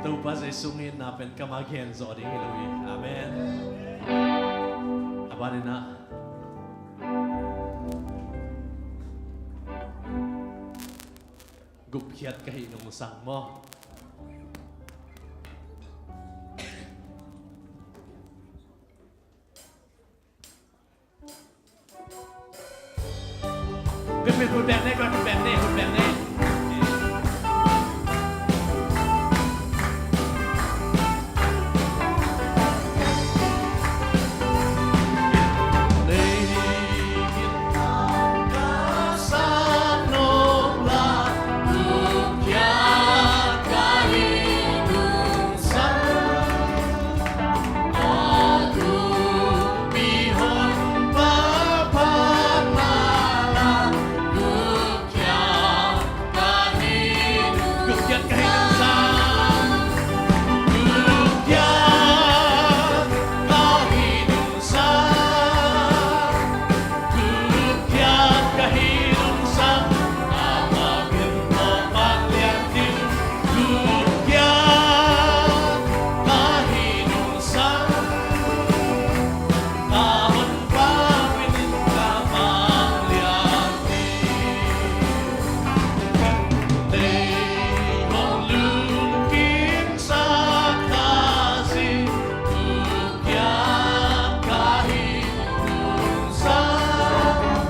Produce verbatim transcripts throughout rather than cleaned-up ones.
Topa Jesu min in na pen ka ma gen zawh ding hi lo hi. Amen. A ban in ah gupkhiat ka hih nungsang maw? Hun bek ni, hun bek ni, hun bek ni.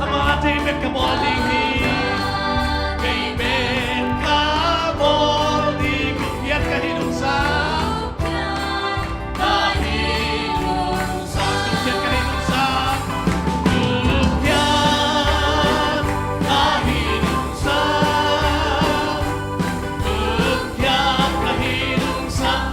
Amah deih bek ka bawl ding hi. Kei bek ka bawl ding. Gupkhiat ka hih nungsang. Ka hih nungsang. Gupkhiat ka hih nungsang.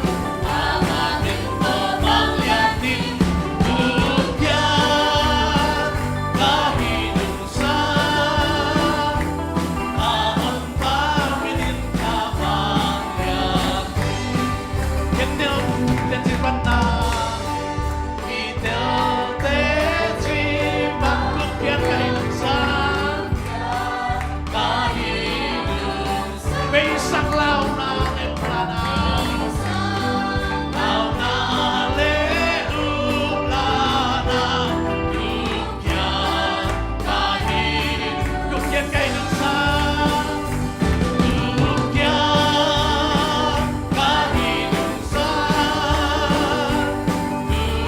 Gupkhiat ka hih nungsang. Beisak launa em plana. Launa le uplana. Gupkhiat ka hih, gupkhiat ka hih nungsang. Gupkhiat ka hih nungsang.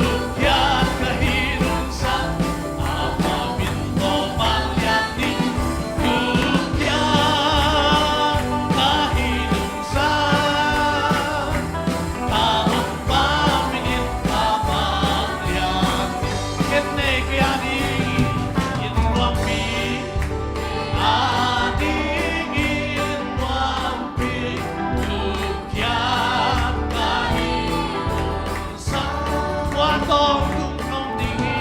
Gupkhiat ka hih nungsang. Amah min tawh vanglian ding. Gupkhiat ka hih nungsang. Ka honpa min in ka vanglian ding. Kei nei kei a ding in nuampi, a ding in nuampi. Gupkhiat ka hih nungsang. Tua tawh tung om ding hi.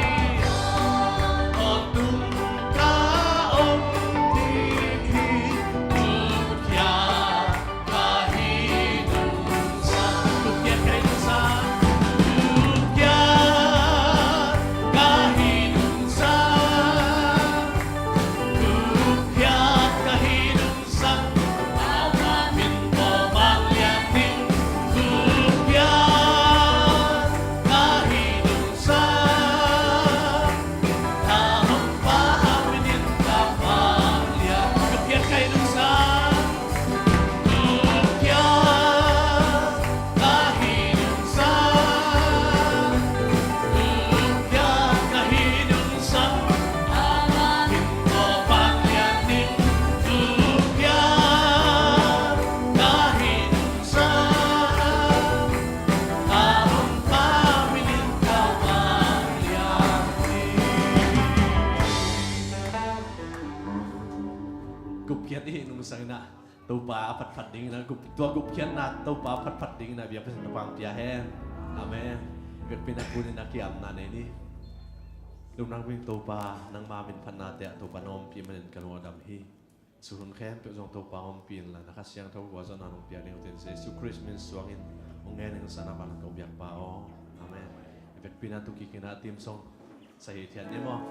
Tua tung ka om ding hi. Gupkhiat ka hih nungsang. Gupkhiat ka hih nungsang. Gupkhiat ka hih nungsang. Gupkhiat ka hih nungsang. Amah min tawh vanglian ding. Gupkhiat ka hih nungsang. Ka honpa min in ka vanglian. Gupkhiat ka hih nungsang. Gupkhiat ka hih nungsang. Gupkhiat ka hih nungsang. Amah min tawh vanglian ding. Gupkhiat ka hih nungsang. Ka honpa min in ka vanglian ding. Gupkhiat i hih nungsang in ah Topa a phatphat ding in ah, gup, tua gupkhiatna Topa a phatphat ding in ah biakpiakna Topa hong pia hen. Amen. Biakpiakna kun in ah ki-apna nei ni. Lungdam ing Topa, nangma minphatnate ah Topa na ompih manin ka lung a dam hi. Sun hun khempeuh zong Topa ompih inla, na Kha Siangtho gualzawhna nong piak ding uh ten Jesu Khrist min suangin hong ngen ing. Sana vanah ka biakpa aw. Amen. I vekpi-in ah tu kik in ah team song sa hi thiat ni maw?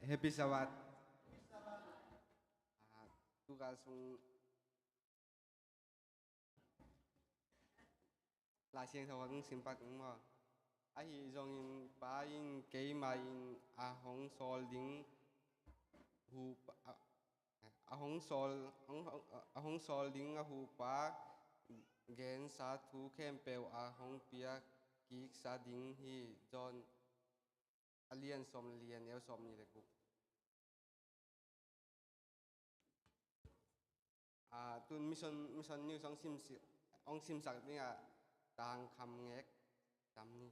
Happy Sabbath. Ah, tu ka sung Lai Siangtho hong sim pak ning maw? Ahi zongin Pa in keimah in a hong sawl ding hu pa, a, a hong sawl, hong, a hong sawl ding a hu pa gensa thu khempeuh a hong piak kiksa ding hi. John a lian sawm le li, a neu sawm nih le guk. Ah, tun mission, mission news hong sim si, hong simsak dingah Tang Kham Ngek tam ni.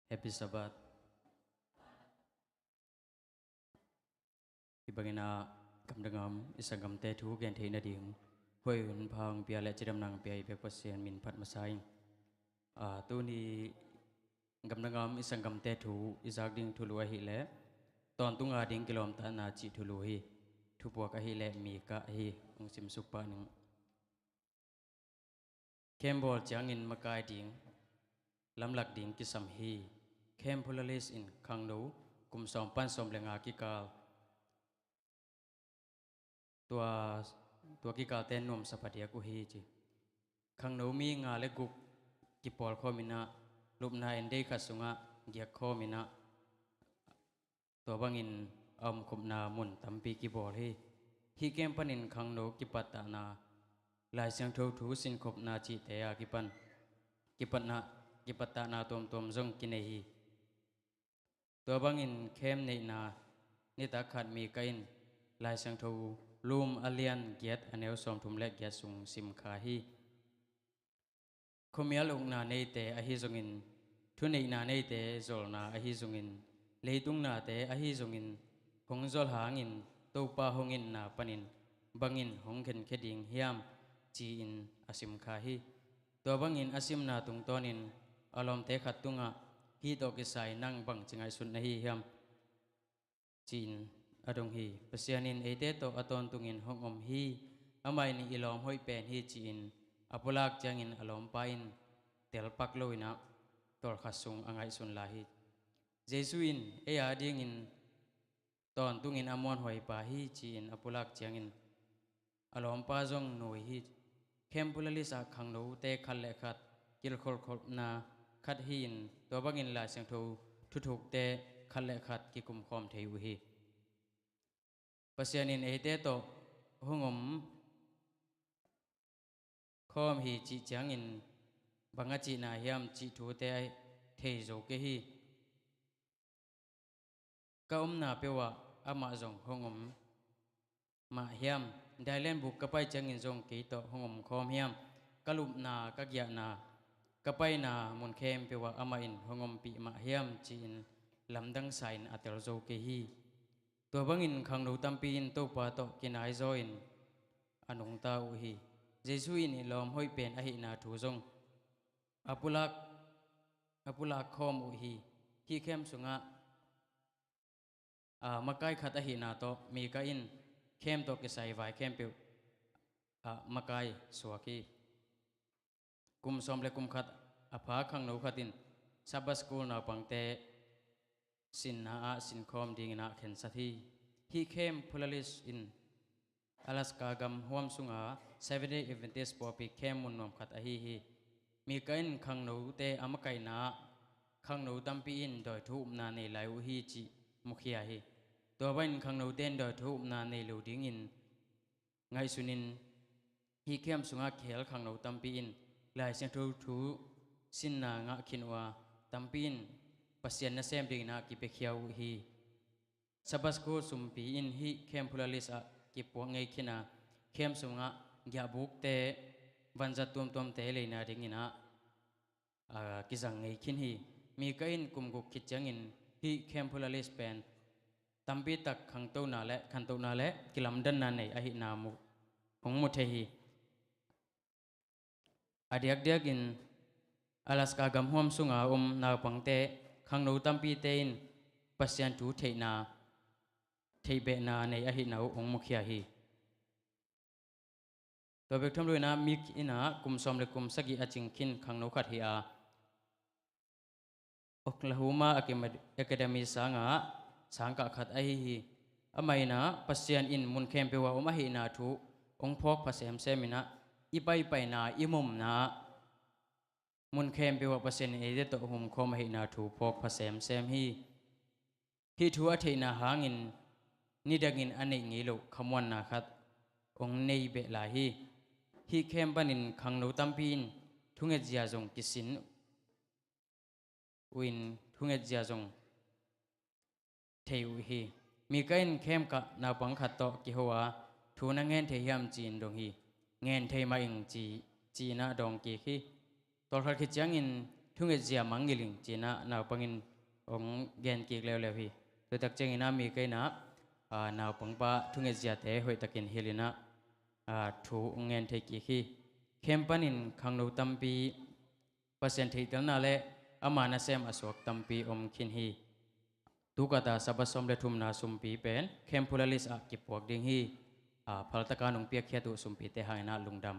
Happy Sabbath. Hih bangin ah gamdang a om i sanggamte thu gen theih nading huai hun pha hong pia le cidamna hong pia i biak Pasian min phat masa ing. Ah, tuni gamdang a om i sanggamte thu i zak ding thulu ahih leh tawntung a ding kilawmtatna cih thulu hi. Thupuak ahih leh Mika hi, hong simsuk pah ning. Camp bawl ciangin makai ding, lamlak ding kisam hi. Camp Pulalis in khangno kum sawm pan sawm le nga kikal, tua, tua kikalte nuamsa padiak uh hi ci. Khangno mi nga le guk kipawl khawm in ah, lupna endei khat sungah giak khawm in ah, tua bangin a omkhopna mun tampi kibawl hi. Hih camp panin khangno kipattahna, Lai Siangtho thu sinkhopna cihte a kipan, kipatna, kipattahna tuamtuam zong kinei hi. Tua bangin camp neihna nitak khat Mika in Lai Siangtho Rom a lian giat, a neu sawmthum le giat sung simkha hi. Khuamial ukna neite ahi zongin, thuneihna neite zolna ahi zongin, leitung nate ahi zongin, hong zol hangin Topa hong itna panin bangin hong khenkhia ding hiam, ci-in a simkha hi. Tua bangin a simna tungtawnin a lawmte khat tungah, hih tawh kisai nang bangci ngaihsut na hi hiam, ci-in a dong hi. Pasian in eite tawh a tawntungin hong om hi. Amah in i lawm hoih pen hi, ci-in a pulak ciangin a lawmpa in telpak lo in ah tawlkhat sung a ngaihsun lai hi. Jesu in ei a dingin tawntungin a muanhuaipa hi, ci-in a pulak ciangin a lawmpa zong nui hi. Camp Pulalis ah khangnote khat le khat kilkholhkhopna khat hi-in, tua bangin Lai Siangtho thuthukte khat le khat kikumkhawm thei uh hi. Pasian in eite tawh hong om khawm hi cih ciangin bang a cihna hiam cih thute a thei zo kei hi. Ka omna peuhah amah zong hong om mah hiam? Dailen buk ka pai ciangin zong kei tawh hong om khawm hiam? Ka lupna, ka giahna, ka paina mun khempeuhah amah in hong ompih mah hiam, ci-in lamdang sa-in a tel zo kei hi. Tua bangin khangno tampi in Topa tawh kinaizaw-in a nungta uh hi. Jesu in i lawm hoih pen ahihna thu zong a pulak, a pulak khawm uh hi. Hih camp sungah, aa, makai khat ahihna tawh Mika in camp tawh kisai vai khempeuh, aa, makai suak hi. Kum sawm le kum khat a pha khangno khat in Sabbath School naupangte sinna ah sinkhawm dingin ah khensat hi. Hih camp Pulalis in Alaska gam huam sunga Seventh Day Adventist pawlpi camp mun nuam khat ahi hi. Mika in khangnote a makaihna ah khangno tampi in dawi thu upna nei lai uh hi cih mukhia hi. Tua bangin khangnote in dawi thu upna nei lo dingin ngaihsunin, hih camp sungah kihel khangno tampi in Lai Siangtho thu sinna ngah khin uh a, tampi in Pasian nasem dingin ah kipiakhia uh hi. Sabbath School sumpi in hih camp Pulalis ah kipuak ngei khin a, camp sungah giahbukte, vanzat tuamtuamte leina dingin ah, aa, kizang ngei khin hi. Mika in kum guk khit ciangin hih camp Pulalis pen tampi tak khangtona le, khantohna le kilamdanna nei ahihna mu, hong mu thei hi. A diakdiakin Alaska gam huam sunga om naupangte, khangno tampite in Pasian thu theihna theihbehna nei ahihna uh hong mukhia hi. Tua bek tham lo-in ah, Mick in ah kum sawm le kum sagih a cing khin khangno khat hi a, Oklahoma Academy sangah sangkah khat ahi hi. Amah in ah Pasian in mun khempeuh ah om ahihna thu hong phawk pha semsem in ah, i paipaina, i mumna, mun khempeuh ah Pasian in eite tawh humkhawm ahihna thu phawk pha semsem hi. Hih thu a theihna hangin nidangin a neih ngei loh khamuanna khat hong nei beh lai hi. Hih camp panin khangno tampi in thungetzia zong kisin uh in, thungetzia zong thei uh hi. Mika in camp-ah naupang khat tawh kiho a, "Thu na ngen thei hiam?" ci-in dong hi. "Ngen thei mah ing," ci, ci-in ah dawng kik hi. Tawlkhat khit ciangin, "Thungetzia mangngilh ing," ci-in ah naupang in hong gen kik leuleu hi. Tua tak ciangin ah Mika in ah, aa, naupangpa thungetziate hoihtakin hilh in ah, aa, thu hong ngen thei kik hi. Camp panin khangno tampi Pasian theihtelna le ama nasem a suak tampi om khin hi. Tukata Sabbath sawm le thumna sumpi pen camp pula list ah kipuak ding hi. Aa, phaltaka nong piakkhiat uh sumpite hangin ah lungdam.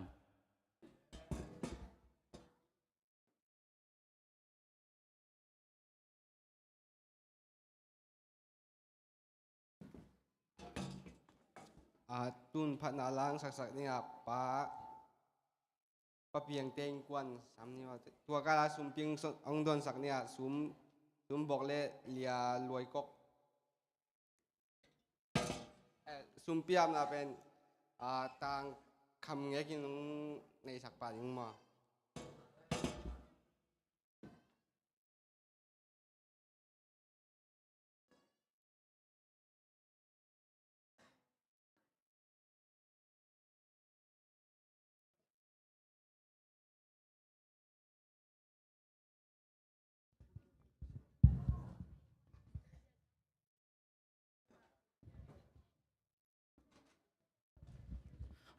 A, tun phatna langsaksak dingah Pa, Pa Piangte innkuan sam ni maw. Tua kala sumpi hong donsak ni a, sum, sum bawk le lia luai kok. Eh, sumpi apna pen, a, tang kham ngekin hong neihsak pah ding maw.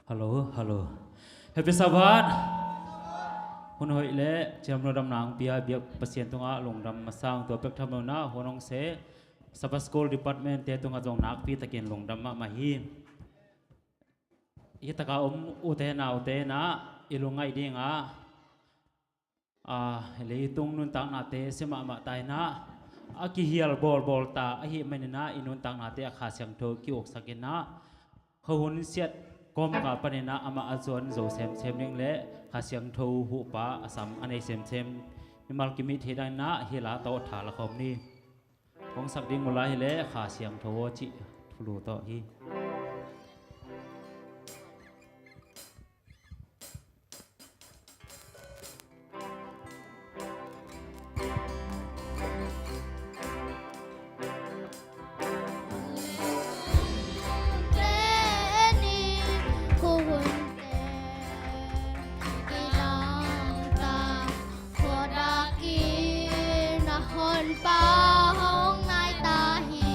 Hallo, hallo. Happy Sabbath. Hun hoih le ciamnuih damna hong pia biak Pasian tungah lungdam masa ung. Tua bek tham lo-in ah hun hong se Sabbath School Department-te tungah zong nakpi takin lungdam mahmah hi. Hih takah om ute naute in ah i lungngaih dingah, a, leitung nuntaknate sia mahmah ta in ah, a kihial bawlbawl ta ahih manin ah i nuntaknate ah Kha Siangtho ki-uksak in ah, khuahun siat kawmkal panin ah amah a zuan zo semsem ding le Kha Siangtho huhpa a sam a nei semsem mimal kimit hi dingin ah hih la tawh tha la khawm ni. Hong sak ding uh lai hi leh Kha Siangtho aw cih thulu tawh hi. Khuadak in a honpa hong nai ta hi.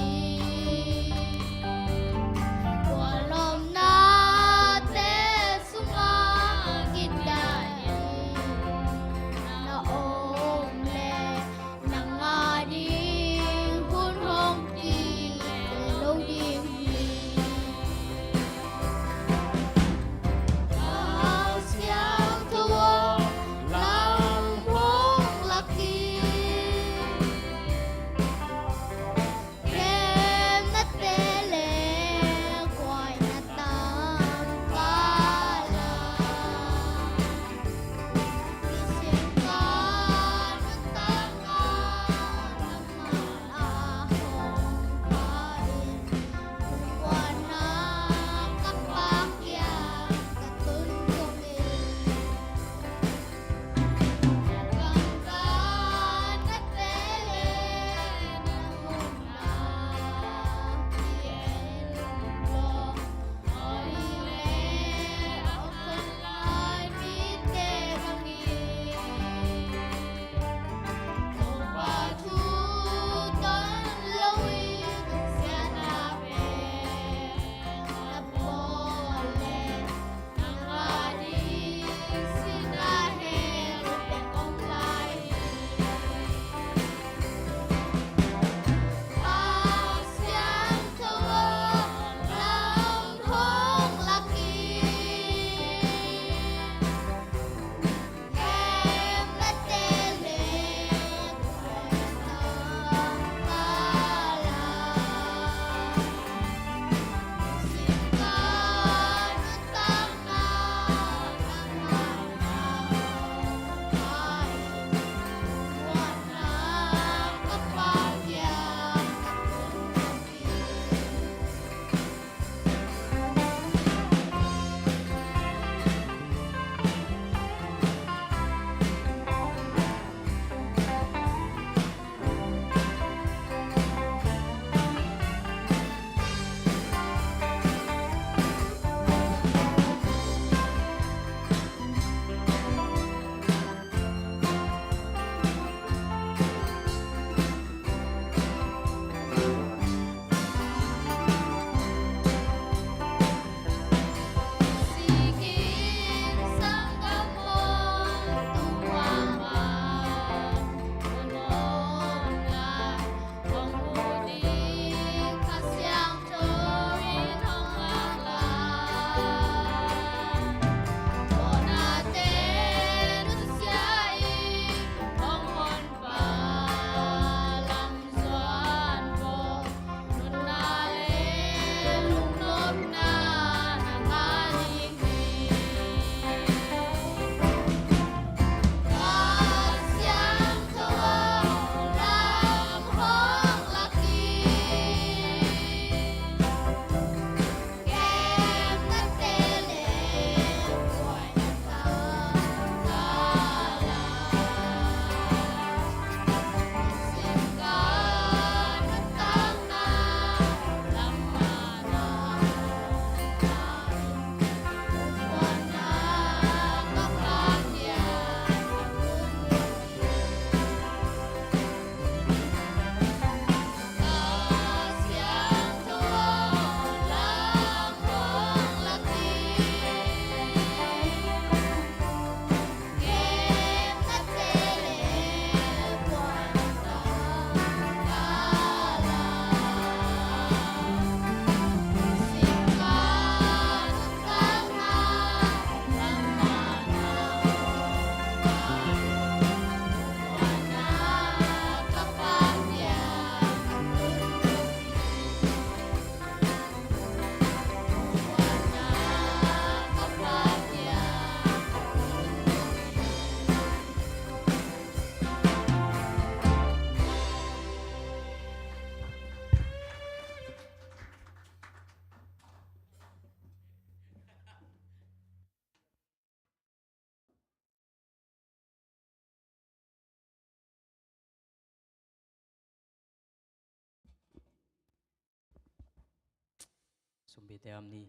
Sumpite a om ni.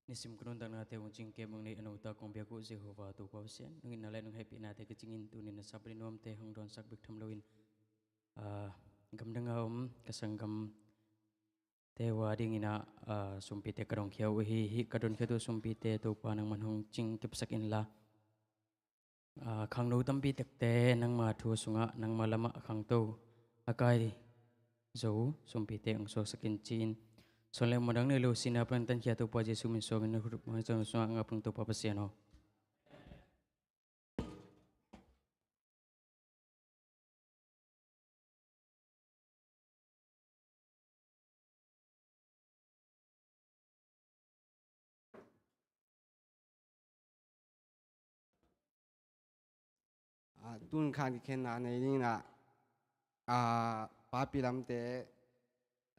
Nisim ka nuntaknate hong cingkem hong nei a note kong biak uh Jehovah Topa Pasian, nong itna le nong hehpihnate kicingin tuni-in a Sabbath nuamte hong dawnsak bek tham loin, ah, gamdang a om ka sanggamte uh a dingin ah, ah, sumpite ka dongkhia uh hi. Hih ka donkhiat uh sumpite Topa nangman hong cingkipsak inla, ah, khangno tampi takte nangma thu sungah, nangma lamah a khangto, a kai zo sumpite hong suaksak in ci-in, suan le muan dang nei lo sihna pan tankhiat Topa Jesuh min suangin na khut bang sungah ngap ung Topa Pasian aw. Ah, tun khan kikhenna nei ding in ah, ah, papi lamte,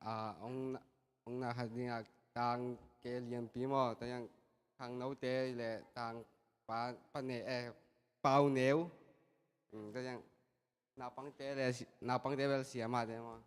ah, hong na, hong na khat ding ah, tangke lianpi maw, tua ciang khangnote le tangpa, pa ne, eh, pau neu, um, tua ciang naupangte le si-, naupangte bel siamahte maw.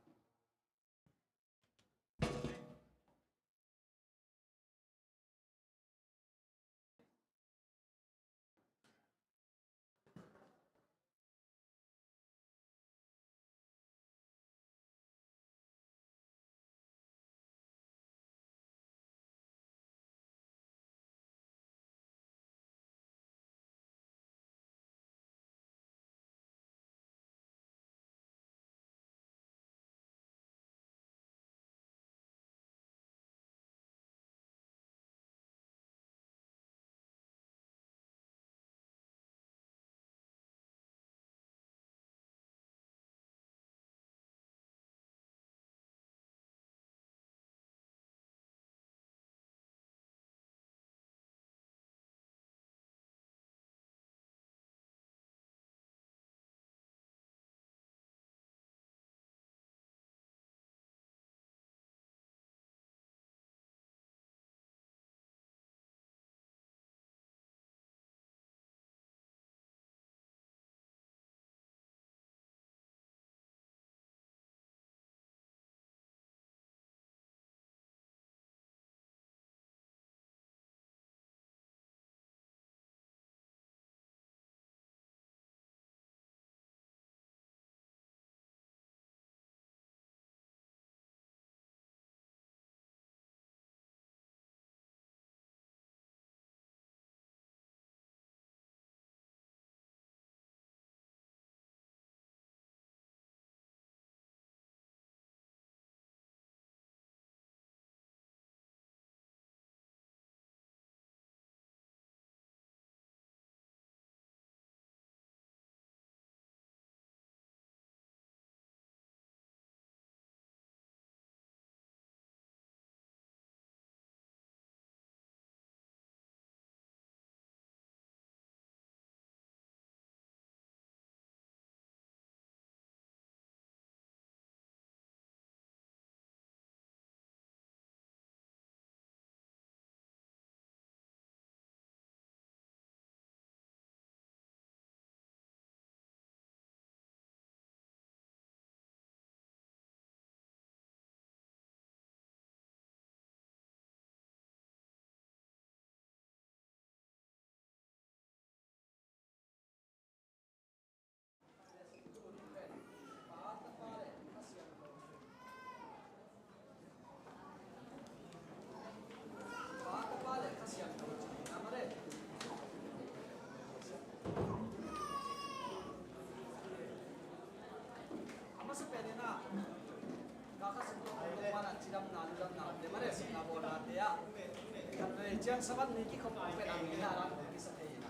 Ciang Sabbath ni kikhop pen a mi na lam kisa thei hi na.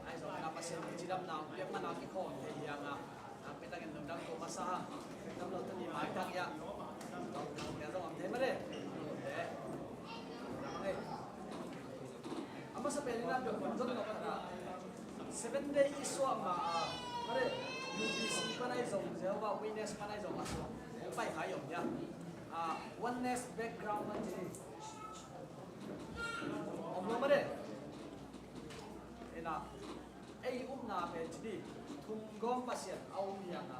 Ahi zong na Pasian cidamna hong piak man a kikhawm thei hi hang a. Nakpi takin lungdam ko masa hang. Lungdam lo tuni maitak hi a. Lungdam lo tuni zong om thei mah le. A masa pen in a biakbun zong nop khat a, Seven Day i suah ma a, mah le, U B C pan ahi zong, Jehovah Witness pan ahi zong a suah, hong pai kha i om hi a. A, Oneness Background man ci hi. Om lo mah le. Ina, ei upna pen ci di, thumgawm Pasian a um hi hang a.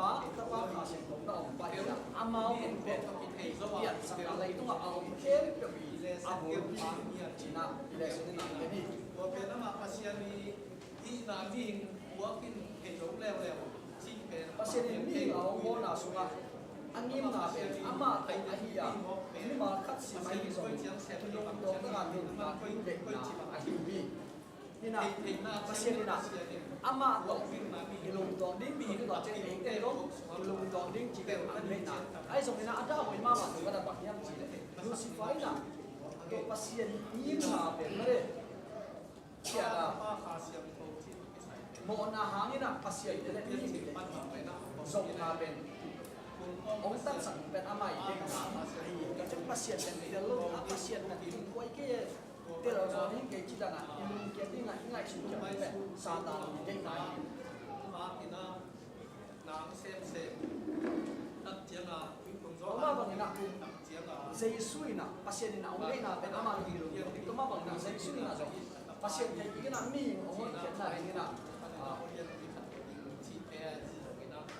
Tapa, Tapa, Kha Siangtho na om pah in ah, amau in pen piansak a, leitungah a om khempeuh i a bulpi hi ci-in ah i lesson in ah en hi. Tua pen amah Pasian i hihna mihing puak in thei lo leuleu cih pen Pasian in mihing a hong bawlna sungah A ngimna pen amah tawh ahi a, mimal khat sim ahi zong kilungtuak taka nuntakna, kilvehna ahi hi. Hi in ah, Pasian in ah amah tawh kilungtuak ding, kilungtuak ding, kilungtuak ding cih pen a veina. Ahi zongin ah a dah hoih mahmah tu a dah bang hiam cih leh Lucifer in ah tua Pasian ngimna pen mah le, Pasian a mawhna hangin ah Pasian te le mihing te zong a pen hong taksak pen amah i deihna ahi. Tua ciang Pasian pen tel lo a, Pasian pen tel kei, tel lo zaw ding kei ci dan a i lungkiat ding a i ngaihsut kiat ding pen Satan i deihna ahi. Tua mah bangin ah Jesu in ah Pasian in ah hong deihna pen amah tawh kilungtuak ding. Tua mah bangin ah Jesu in ah zong Pasian theih kik in ah mihing hong hoih khiatna dingin ah, ah,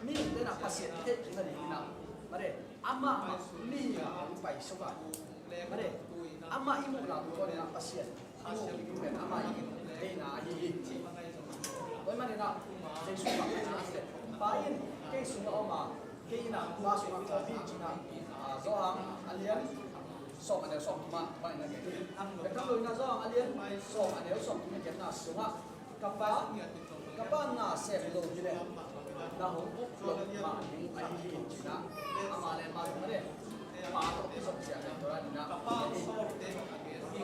mihing te in ah Pasian theih kik nadingin ah, mah le, amah mah mihing ah hong paisuk a, mah le, amah i muhna tungtawnin ah Pasian i muh ding pen amah i deihna ahi hi. Tua ahih manin ah Jesu bang a ci hiam cih leh, Pa in kei sungah om a, kei in ah Pa sungah ka om hi ci-in ah, ah, Johan a lian sawm, a neu sawmthum ah bangin na gen hi. Bek tham lo in ah Johan a lian sawm, a neu sawmthum na genna sungah, ka Pa, ka Pa na sem lo hi leh na hong uk loh mah ding ahi hi ci-in ah, amah le amah zong a le Pa tawh kizom zia pen tua dan in ah, ka Pa sawm te ka gen hi.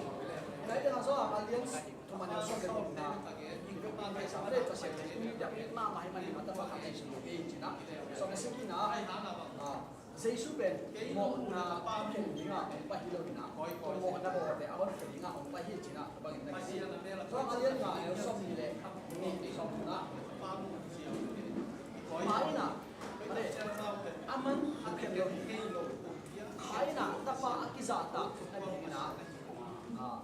Nai te na Johan a lian thum, a neu sawm le gukna, i vekpi in theihsa mah le, Pasian pen mi biakpiak mahmah ahih manin a Tapa khat nei sung lo hi ci-in ah. Sawm le sagihna ah, Jesu pen mawhna a khen dingah hong pai hi lo in ah, tua mawhna bawlte a honkhia dingah hong pai hi ci-in ah, tua bangin na gen hi. Johan a lian nga, a neu sawmnih le nih, sawmthum ah, Pa in ah, a le, aman thukhen lo hi. Kha in ah Tapa a kizahtak nadingin ah, ah,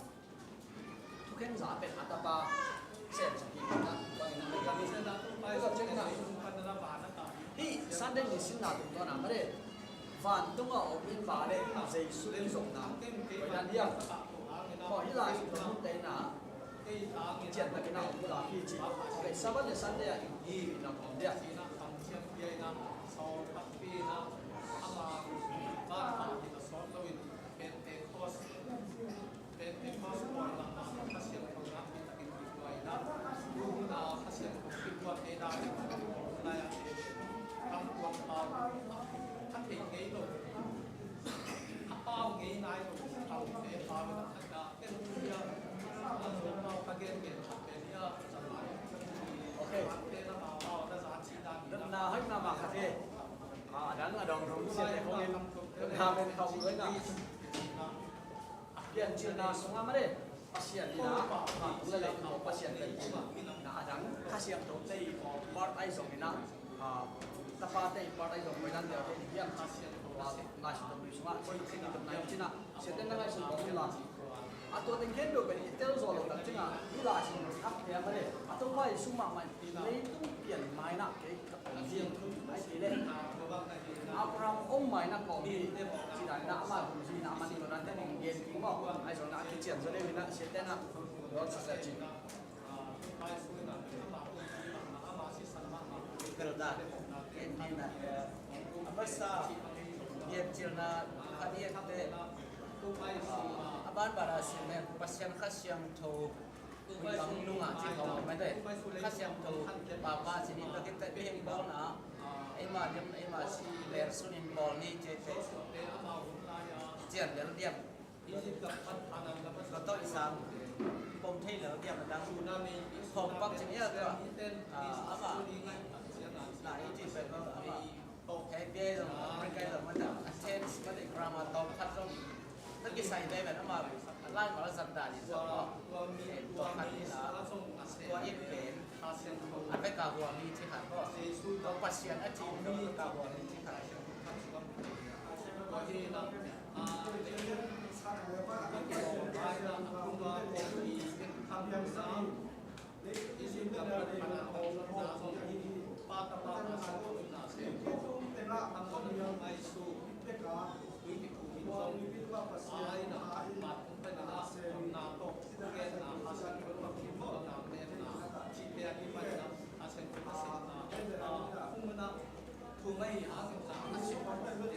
thukhen za pen a Tapa semsak hi in ah, bangin na gen hi. Tua ciangin ah hih Sunday nisinna tungtawn ah mah le, vantungah a om i Pa le Jesu kizopna koi dan hiam? Maw, hih lai sung tawh mun te in ah kician takin ah hong pulak hi ci. Sabbath le Sunday ah i, i, i na om dia. Pentecost, Pentecost puanlangna Kha Siangtho nakpi takin kituaina, tu huna Kha Siangtho kituah te dan lai a te, kam tuang pau, a thei ngei lo, a pau ngei nai lo, a pau te pau na khat na, ken tu ya, a zo pau ka gen gen khat te nia, a za lai. Okay. Te na pau pau na za ci dan na. Na hoih mahmah khat e. A dang a dong dong siate khong in. Na men khong loi na. Piancilna sungah mah le, Pasian in ah, a, tung le leitung Pasian pen, na a dang Kha Siangtho tei part ahi zongin ah, a, Tapa tei part ahi zong, koi dan tei a tei ding hiam cih, a, ngaihsut dong ding sungah, koi ding tei ding na hiam cih na, siate na ngaihsun dong ding la. A tua teng khempeuh pen i tel zaw lo tak ciangin ah, hih lai sung thak te a mah le, a Topa Jesu mahmah in leitung pian ma-in ah kei ka pom hi, a cih leh, Abraham om ma-in ah ka om hi, ci dan in ah, ama dungzui in ah, aman tua dan teng gen kik maw. Ahi zongin ah a kician zaw deuh in ah, siate in ah, Lord Sister Chin. Tel dan. A masa, Piancilna, a diakte, a banban a sim in, Pasian Kha Siangtho, Ui bang nungah ci khawng mah te, Kha Siangtho papa ci ni, tua khit teh mihing bawlna, eima liam, eima si, lel sunin bawl ni ci teh, cian lel diam. Tua tawh i sang pom thei lel diam a dang. Khawng pak ci ni a tua, ah, ama, na i ci pen ama. Hei pia zong, America zong mah ta, a tense mah te, grammar tawm khat zong na kisai ve ven ama, a lai mal a zat dan in zong maw. Tua khat hi na, tua in pen a vek a huam hi ci khat maw. Tua Pasian a ci in zong a vek a huam hi ci khat. Amen.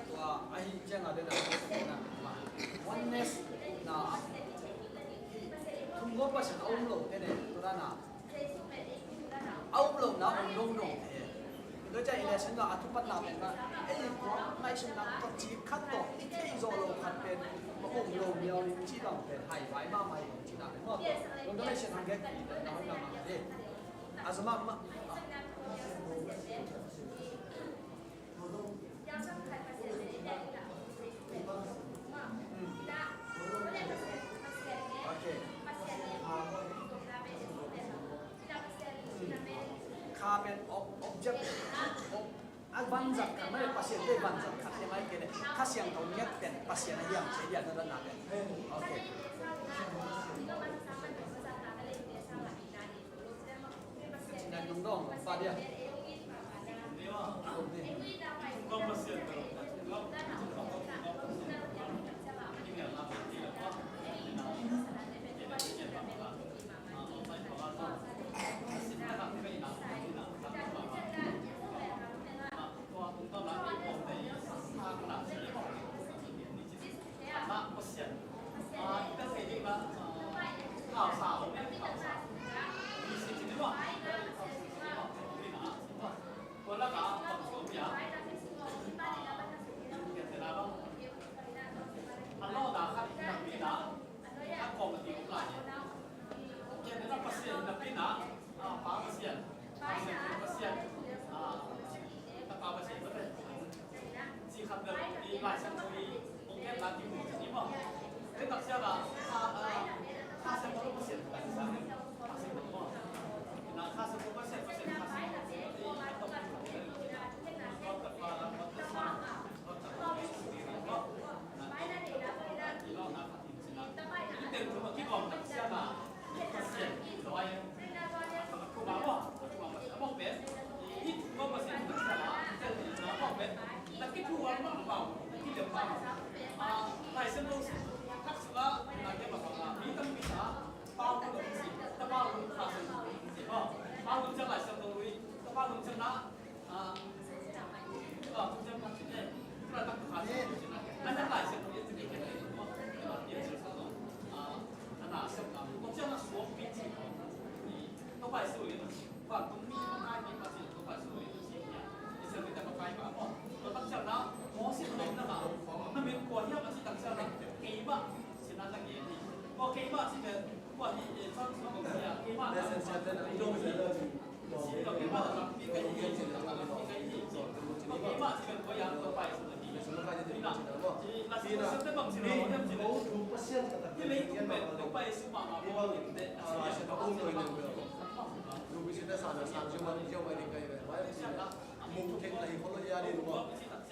Tua ahih ciangin a den a, oneness na, hih thunggawh Pasian a om lote ne, tua dan a, a om lohna om dongdong te. Tua ciang i lesson a, a thupatna pen mah, ei kua ngaihsutna tawh, cih khat tawh i theih zawh loh khat pen mah om lo miau in cih bang pen haivai mahmah hi, cihna pen maw. Tua pen Pasian hang gen, na hong na mah hi. A zama mah. Kha pen ob-, object, ob-, a vanzat khat, mah le Pasian te vanzat khat te mah hi kei leh, Kha Siangtho ngiat pen Pasian a hiam cih hiam na dan na pen. Ok. Nan nung dong pa dia.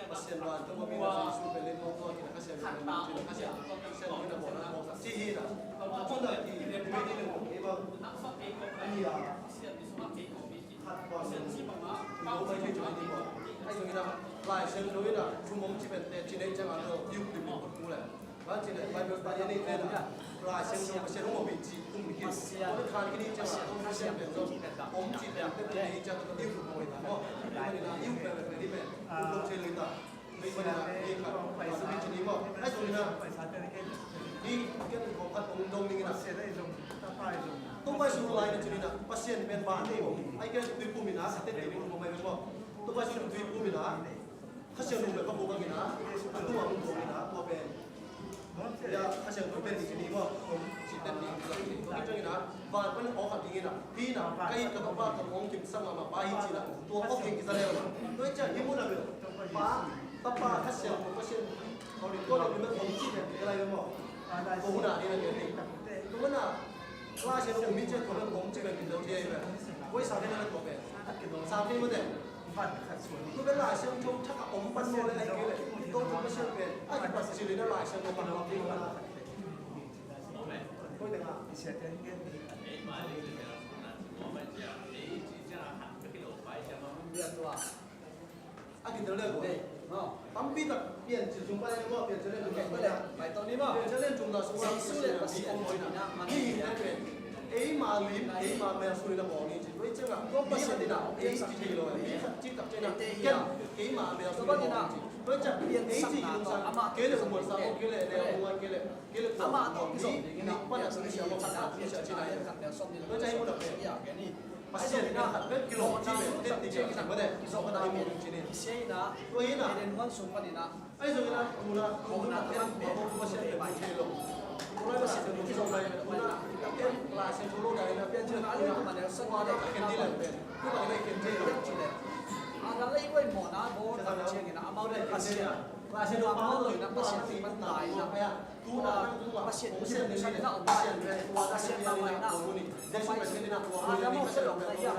Pasian van tungah mi na Jesu pen len mawk tua kina Kha Siangtho pen len mawk sak ci hi na. Cun a ki debate ding len mawk hi bang. Ani a khat bang len mawk sak ci hi na. Ai zong ina Lai Siangtho ina thu mong ci pen te ci nei ciang a lo tiu lim lim kut ku le. Van cih leh Bible study a neih pen ah Lai Siangtho Pasian hong om hi cih um hi. Tua leh khan kini ciang ah Pasian pen zong om cih pen pen hi ciang tua i um hi ta maw. Tua hi na i um pen pen hi pen um lo thei lo hi ta. Tua hi na hi khat tua hi cih ni maw. Ai tua hi na hi ken kong khat kong dong ning hi na. Tua pai su lai na cih ni na Pasian pen ban hi maw. Ai ken tui pum hi na sa te ni maw mai maw. Tua pai su tui pum hi na. Kha Siangtho pen va ko bangin ah a tungah hong ko in ah tua pen. Ya, Kha Siangtho pen ding ni maw? Hong ci pen ding, tua pen ding tua pen ding ah van pan hong khat ding in ah hi in ah ka it ka tapa ka hong kim sa mahmah pa hi ci in ah tua hong kim kisa leu. Tua ciang hi mun ah pen pa, tapa, Kha Siangtho, Pasian, Holy Ghost, tua pen hong ci pen ding lai maw? Ko hun ah ding ah ding. Tua mun ah Lai Siangtho mi ciang tua pen hong ci pen ding tua ding ah pen. Koi sa ding ah tua pen. Sa ding maw ding. Tua pen Lai Siangtho thak a om pan maw le ai kei le. Ko tua Pasian pen a kipat cil in a Lai Siangtho pan maw ding maw. Koi teng ah. A kitel le ko. Tampi tak Piancil sung pan maw, Piancil le sung pan. Piancil le sung pan sung pan. Jesu le Pasian. Hi hi le pen. Eima lim, eima mel sung in a bawl ni ci. Tua ciang a mi khat in a ei ci thei lo, mi khat ci tak ciang a ken keima mel sung in a bawl ni ci. Tua ciang ei ci kilawm sa, kei le muan sa, kei le leh muan, kei le, kei le kuan, mi, mi pan a sung sia, muan sa sung sia ci nai. Tua ciang hi mun a pen Pasian in a khat pen kilawm ci pen, tet ni ci pen, mate, kilawm pan a hi mun ci ni. Tua hi na. Ai zong ina, tuna, tuna, en, en, Pasian pen thei lo. Tuna Pasian pen thei lo, tuna, en, Pasian pen lo, tuna, tuna, tuna, ken di le pen. Tuna ina ken di le. A la lei koi mawhna bawl tak ciangin amau le Pasian. Pasian amau lo ina Pasian pen tai ina. Tuna, tuna, Pasian pen thei lo, Pasian pen, Pasian pen ina. Jesu pen thei lo, Adam pen lo, Adam pen lo,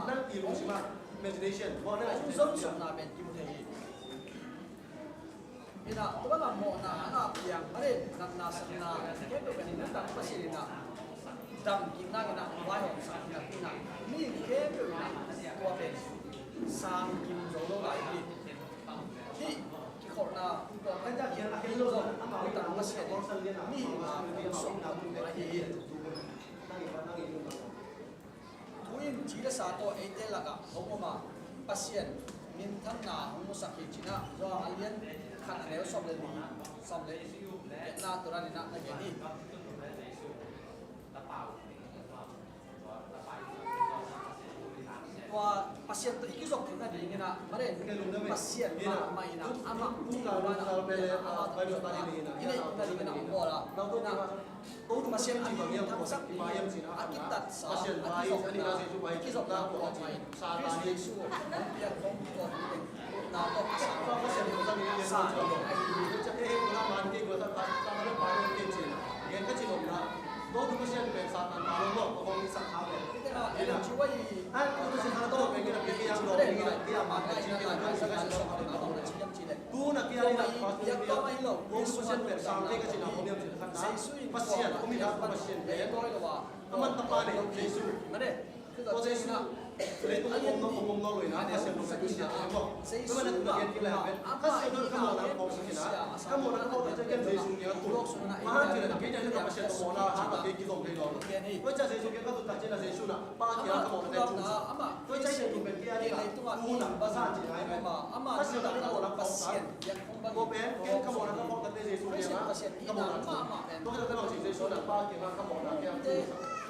nang i lungsim ah. Imagination. Hong zon sukna pen kimu thei hi. Ina, tua bang a mawhna a ngah piang, a len natna sakna khempeuh pen nuntak Pasian ina dam kik nak ina vaihawmsak ina ina mi khempeuh ina tua pen sang kim zo lo lai hi. Hih kikholhna tua pen nuntak Pasian in mi hihna hong suahna mun lai hi. Tu-in ci le sa tawh eite lakah hong om a, Pasian minthanna hong musak hi ci-in ah, Johan a lian khat a neu sawm le li, sawm le giatna tua dan in ah na gen hi. Tua Pasian tawh i kizop theihna dingin ah, maren Pasian mahmah in ah, amah pu banah amah tawh i neihna dingin ah hong bawl a. Pasian a min thangsak ding, a kitatsa, a kizopna, a kizopna tua mah in Khrist Jesu hong piak hong tua hong teng upna tawh a sa, sa ding ahi hi. Tua Pasian pen Satan pa lo lo, ko hong sak kha lo. Tua teng ah Ellen G. White i, Tuna kia ni na Pasian pen sang te ka cina hong niam cina khat na Pasian hong mi na Pasian pen aman tapa ni Jesu. Tua Jesu leitung hong om no hong om no lo ina Pasian hong ka cina hong mo. Tua na tuna kia kila pen Pasian hong ka mo na hong sa kina ka mo na ka mo na cia kian Jesu kia tu. Mahan cina kia na Pasian hong mo na ha ka kia kizom thei lo. Tua cia Jesu kia ka tu ta cina Jesu na pa kia ka mo na tu. Tua cia Jesu pen kia ni na tu na Pasian cina ai pen Pasian na ka mo na ka Pasian. Ko pen, ken ka mawhna ka phawk takte Jesu kiangah ka mawhna thu. Tua khit takte bang ci Jesu na pa kiangah ka mawhna kiang thu.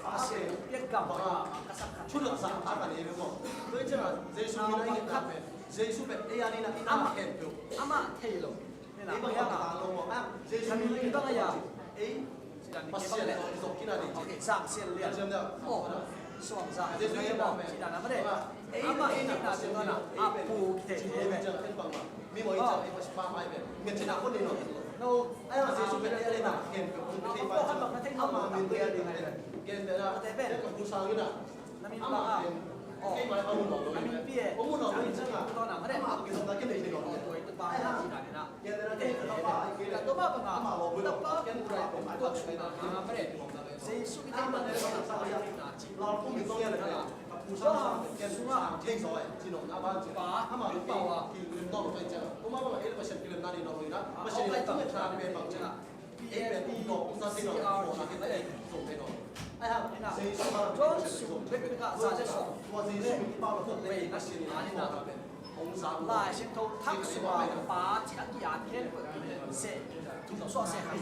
Pasian piak gam ka sak khat. Thu laksak a ka nei ve maw. Tua hi ciangin Jesu min a i nget khat pen, Jesu pen ei a dingin a khempeuh. Amah thei lo. Ei bang a, Jesu min a i nget khat pen ei Pasian zong i zong kina ding. Ok, zang sian lian. Aw, suang zang. Jesu min a i nget khat pen ei Pasian a pu thei thei ve. Mi maw i ciang ei Pasian pa mai ve. Ngen cina ko nei lo. No. Ai, Jesu pen ei a dingin a khempeuh pu thei pa ciang. Ama min a i nget khat pen. Gen te na. Te pen. Te ka pu sang in a. Na min bang a. Kei mai a mun lo lo. Na min pi e. Ko mun lo lo in ciang a. Ama kizom na ken nei thei lo. Tua i tu pa na ci na ni na. Gen te na ken ka pa ai kei le. Tua pa bang a. Ama lo lo. Tua pa ken ku lai ko mai tua ci na. Ama pre. Jesu i te ma ne sa ya na ci. Lau pu mi tong ya le. Ka pu sang sang ken sang thei zo ai. Ci no na ban ci. Pa. Ama lo pa wa. Ki lim no lo kai ciang. Ko ma bang a ei le Pasian ki lim na ni no lo ina. Pasian i tung e tha pe bang ciang. John sung bekbek ah za le sawm le kua le nga na sin a ni na. Lai Siangtho thak sua pa ci a ki-at khempeuh se, thum sua se khat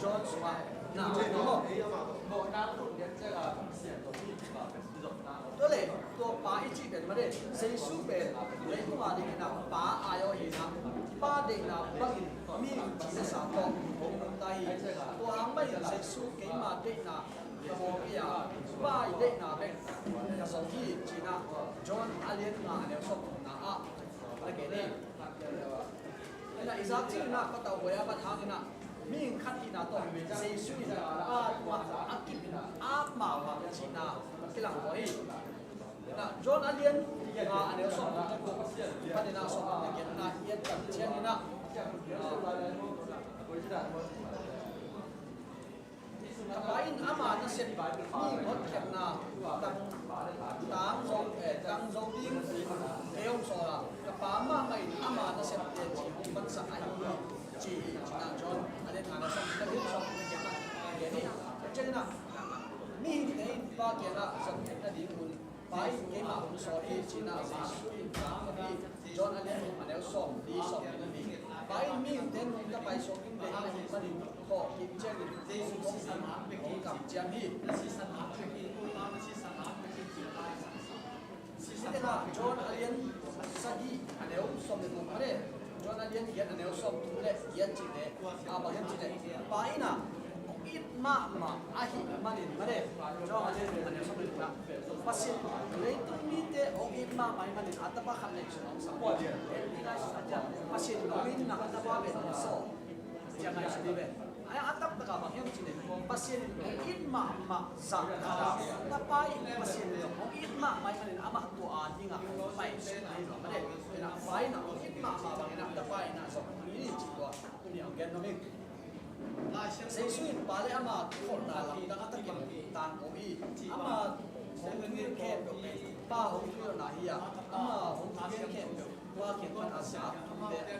John sungah na. Tua le tua pa i cih pen mah le Jesu pen leitung a dingin a pa ai aw hi na, pa deihna bangin mi ci le sa tawh hong nungta hi. Tua hang mah in Jesu keima deihna ka bawl kei a, pa i deihna bek ka zong hi ci-in a John a lian nga a neu sawm thumna ah a gen hi. Ina i zak cil ina patauh huai a bat hang ina mihing khat hihna tawh Jesu in a tua a kip in a mahmah cihna kilang huai hi. Ina John a lian nga a neu sawm na kuk pan ina sawm na giat na i et ciang ina Ka pa in ama nasep mi hotkhiatna tang, tang zo, eh, tang zo ding kei hong sawl a, ka pa mahmah in ama nasepte ci hong mansak ahi hi, ci hi. Cina John a lian nga na sawm na giat na gen hi. Cina mihingte in pa kiangah zong theih nadingun Pa in keimah hong sawl hi, ci-in a Jesu in tangko hi. John a lian thum a neu sawmli, sawmli le li. Pa in mihingte nungta paisuak ding deih ahih manin thawhkik ciangin hong kamciam hi. Hih tengah John a lian sagih a neu sawmli le guk mah le, John a lian giat a neu sawmthum le giat cih leh, a, bang hiam cih leh Pa in a hong it mahmah ahih manin mah le, John a lian giat a neu sawmli le guk ah Pasian leitung mite hong it mahmah ahih manin a tapa khat neihsun hong sang hi. Pasian in hong itna a tapa pen hong sawl. Ciang ngaihsun hi ve. Ai, a taktak a bang hiam cih leh Pasian in hong it mahmah zah khat a, tapa in Pasian in hong it mahmah ahih manin amah tua a dingin hong paisuak ahi zong mah le, ina Pa in hong it mahmah bangin a tapa in a zong hong it hi, ci tua tuni hong gen nuam ing. Jesu in Pa le ama kikholhna lamdang a takin tangko hi. Ama hong thum khempeuh pen Pa hong thuhilhna hi a, ama hong thugen khempeuh Pa kiang pan a za,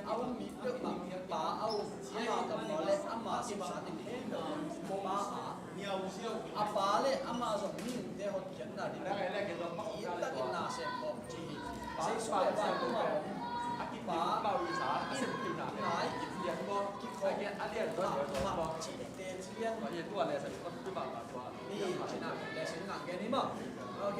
a um mi peuhmah Pa a um, ama kammal le ama sipsa teng khempeuh Pa a, a Pa le ama zong mihingte hotkhiatna ding ki-it takin na sem khawm ci hi. Jesu le vantung a om Pa in nai kikhawm mahmah cihte ci lian ni, cina le sin nang gen hi maw? Ok.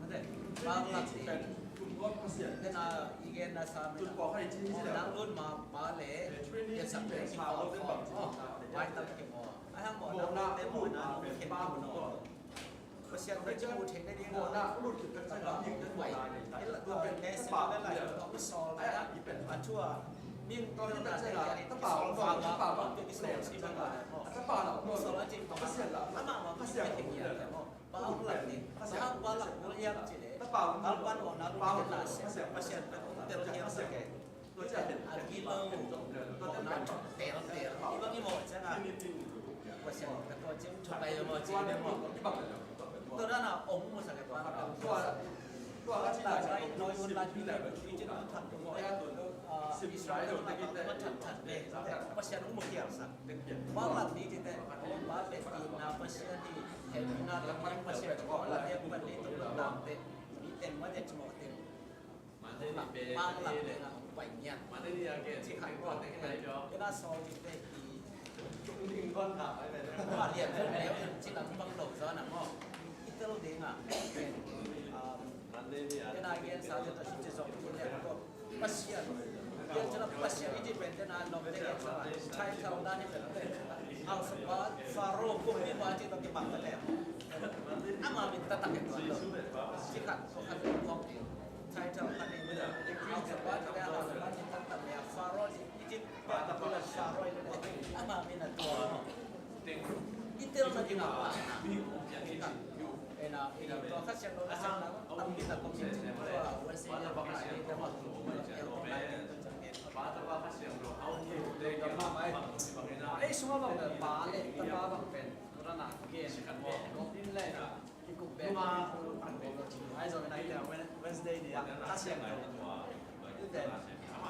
Mate, pa lak ding. Tena i genna sam in a, mawhna lut ma pa le piansak le kipawl khawm, maitam kimu a, a hang mawhna lutte mawhna lut khen kimu nawn lo. Pasian tawh kimu theihna ding a, Tapa hong pai. Tua pen Tapa le lai tawh hong sawl lai a, a thu a, mihing tawh na te kiang in kisawl vang a, Tapa tawh kisawl si bang a, sawl a cih tawh a, amah mah Pasian tawh kimu a, Pa hong lak ni, Pa hong, Pa lak kul hiam cih leh, Lalpa in mawhna lut khen na sem, Pasian pen hong tel hiam sak e. Tua ciang a gilo, mawhna tel tel, i bang i mawh ciang a, Pasian ka tua ciang thu pai maw ci ne maw. Tua dan a hong musak e tua. Tua, tua ka ci lai, tua i hun lai, Egypt thu thak, ah, Israel thu thak, ma thak thak ne, Pasian hong mu khial sak. Bang lam ni ci te, Pa pen itna Pasian hi, hehpihna lam ni Pasian, Pasian tua lam ni tua lam ni tua lam te, mi teng ma te cimawh teng. Bang lam ni na hong pai ngian. Ci khat tua te, ina sawl ci te i, tua lian tua lian ci lam bang lo zaw na maw. I tel ding a, um, ina gensa te ta ci ci zong tua lian tua. Pasian. Pian cina Pasian i ci pen tena nom te ke cina. Title dan i pen te. Alphabet, Pharaoh, kumpi pa ci tawh kipan ta le. Ama min taktak e tua lo. Ci khat, tua khat, tua khat. Title khat i min. Alphabet, Alphabet, min taktak le. Pharaoh, i ci pen tua Pharaoh i pen. Ama min a tua lo. I telna ding a pa. Ina, ina, tua Kha Siangtho na siangna tampi tak kong sin cin tua Wednesday ni a tel pen tel pen tel pen tel pen. Ei sungah bang pen pa le tapa bang pen, tua na gen pen, tua in le. Kikup bek, kikup bek, kikup bek. Ai zong nai te Wednesday ni a, Kha Siangtho. Ute,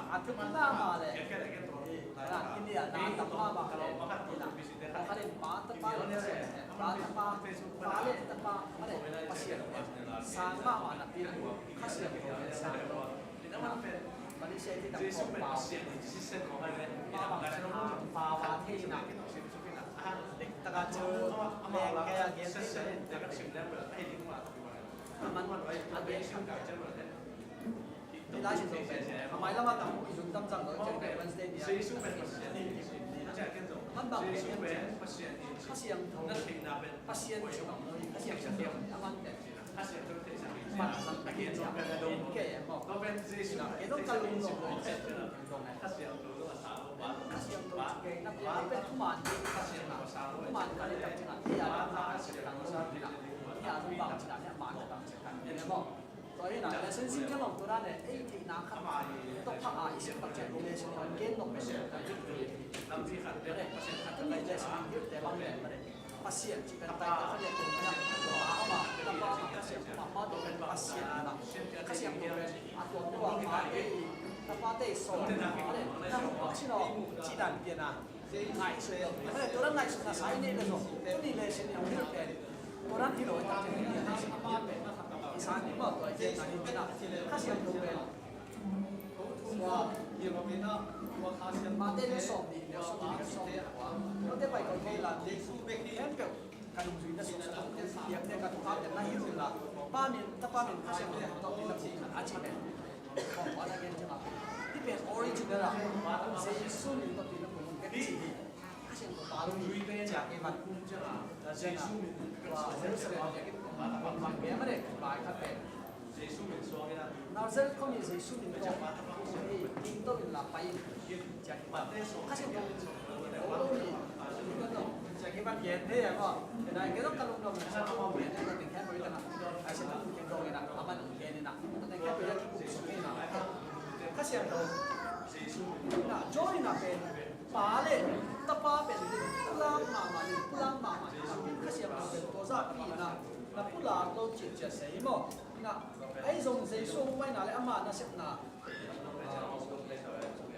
a thupi mahmah le. Kini a na tam mahmah le. Ina, khat in pa tapa le, pa tapa, pa le tapa, pa le, Pasian. Sang mahmah napi, Kha Siangtho le sang. Malaysia i cih tam pau. Pau a thei na. Taka cu leng kei a gen thei na. Aman a gen thei. Ni lai sin zong pen. A mai lam a tam i lungdam zang lo, Wednesday ni a. An bang Jesu pen Pasian hi. Kha Siangtho. Na theihna pen Pasian hi bang, Kha Siangtho hi bang, a man pen. Kha Siangtho theihsa hi. Pasian hi bang, a man pen. Kei pen maw. Tua pen Jesu. Kei zong ka lungdam. Kha Siangtho lo a sa lo pa. Kha Siangtho ci kei na pen, pen thuman. Kha Siangtho a sa lo. Thuman ka lei tak cina. Kei a lungdam. Kha Siangtho a sa lo. Kei a lungdam cina. Kei a lungdam cina. Kei maw. Tua hi na, lesson sin ken ong tua dan e, ei theihna khat tawh pha a i sim tak ciang lesson ong gen nop mah. Lampi khat peuh, Pasian khat peuh, lesson ong gen te bang leh mah leh. Pasian cih pen Taiwan khat leh tua mah, tua mah, Tapa mah, Kha Siangtho mah, mah tua pen Pasian mah. Kha Siangtho pen a tua tua mah ei, Tapa te i sawm mah leh, na hong pak sin aw, cih dan pian a. Ngaihsut, tua dan ngaihsutna sa i neih leh zong, tuni lesson i hong hilh pen tua dan hi lo, tak ciang hi lo, lesson i hong hilh pen i sa ni maw, tua i gen na hi pen a, Kha Siangtho pen. Tua, Matthai ni sawm ni, sawm ni, sawm ni, tua te pai ko kei la, khempeuh. Ka nungzuite suaksak, ka nungzuite ka thuak, ka na hi zong la. Pa min, Tapa min, Kha Siangtho min tawh min la phu khan a ci pen. Kong wan a gen ciang a. Hih pen original a. Jesu min tawh min la phu khan a ci hi. Kha Siangtho Pa lo hi. Ciang i man. Jesu min. Jerusalem. Pai khat pen. Jesu min suang in a. Nazareth khua mi Jesu min tawh. Ei, min tawh min la pai in. Kha Siangtho min suang. Lo lo mi. Kha Siangtho min suang. Kha Siangtho min suang. Kha Siangtho min suang. Kha Siangtho min suang. Kha Siangtho. Na, John in a pen. Pa le. Tapa pen. Pulak mahmah ni. Pulak mahmah ni. Kha Siangtho pen. Tua zah pi na. Na pulak lo cih cia sei maw. Na, ei zong Jesu hong paina le ama nasepna, ah,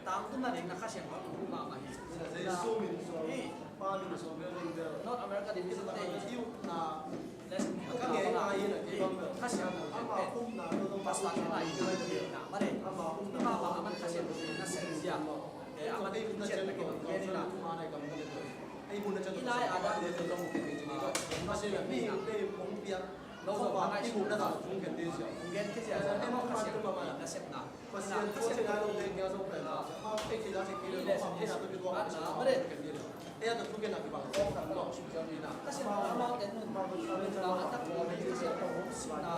tangtunna ding na Kha Siangtho hong mahmah hi. Jesu min suang, hi. Pa min suang, bel, bel, bel. North America ding mi suang te hi. Lesson ka ngei ngai hi na, hi. Kha Siangtho pen. Pastor ka ngai hi na, ma dei. Ama mahmah, aman Kha Siangtho na sem zia. Eh, aman ei min na chen ko, ko na tu ma nai kam na le. Ei mun na chen ko. Ilai ada le to tong ke ni. Pastor mi te hong piak. Lo zo pa ngai su na ta tung ken de sia. Tung ken ke sia. Ema Kha Siangtho nasepna. Pasian thu sia lo de ke zo pa. Ma pe ke da se ke lo ma pe na to ke lo. Ma de. E a to tung ken na ki ba. Ko ka lo su sia ni na. Kha Siangtho ma ken nun ma ko sa le na ta ko ni Kha Siangtho hong suna.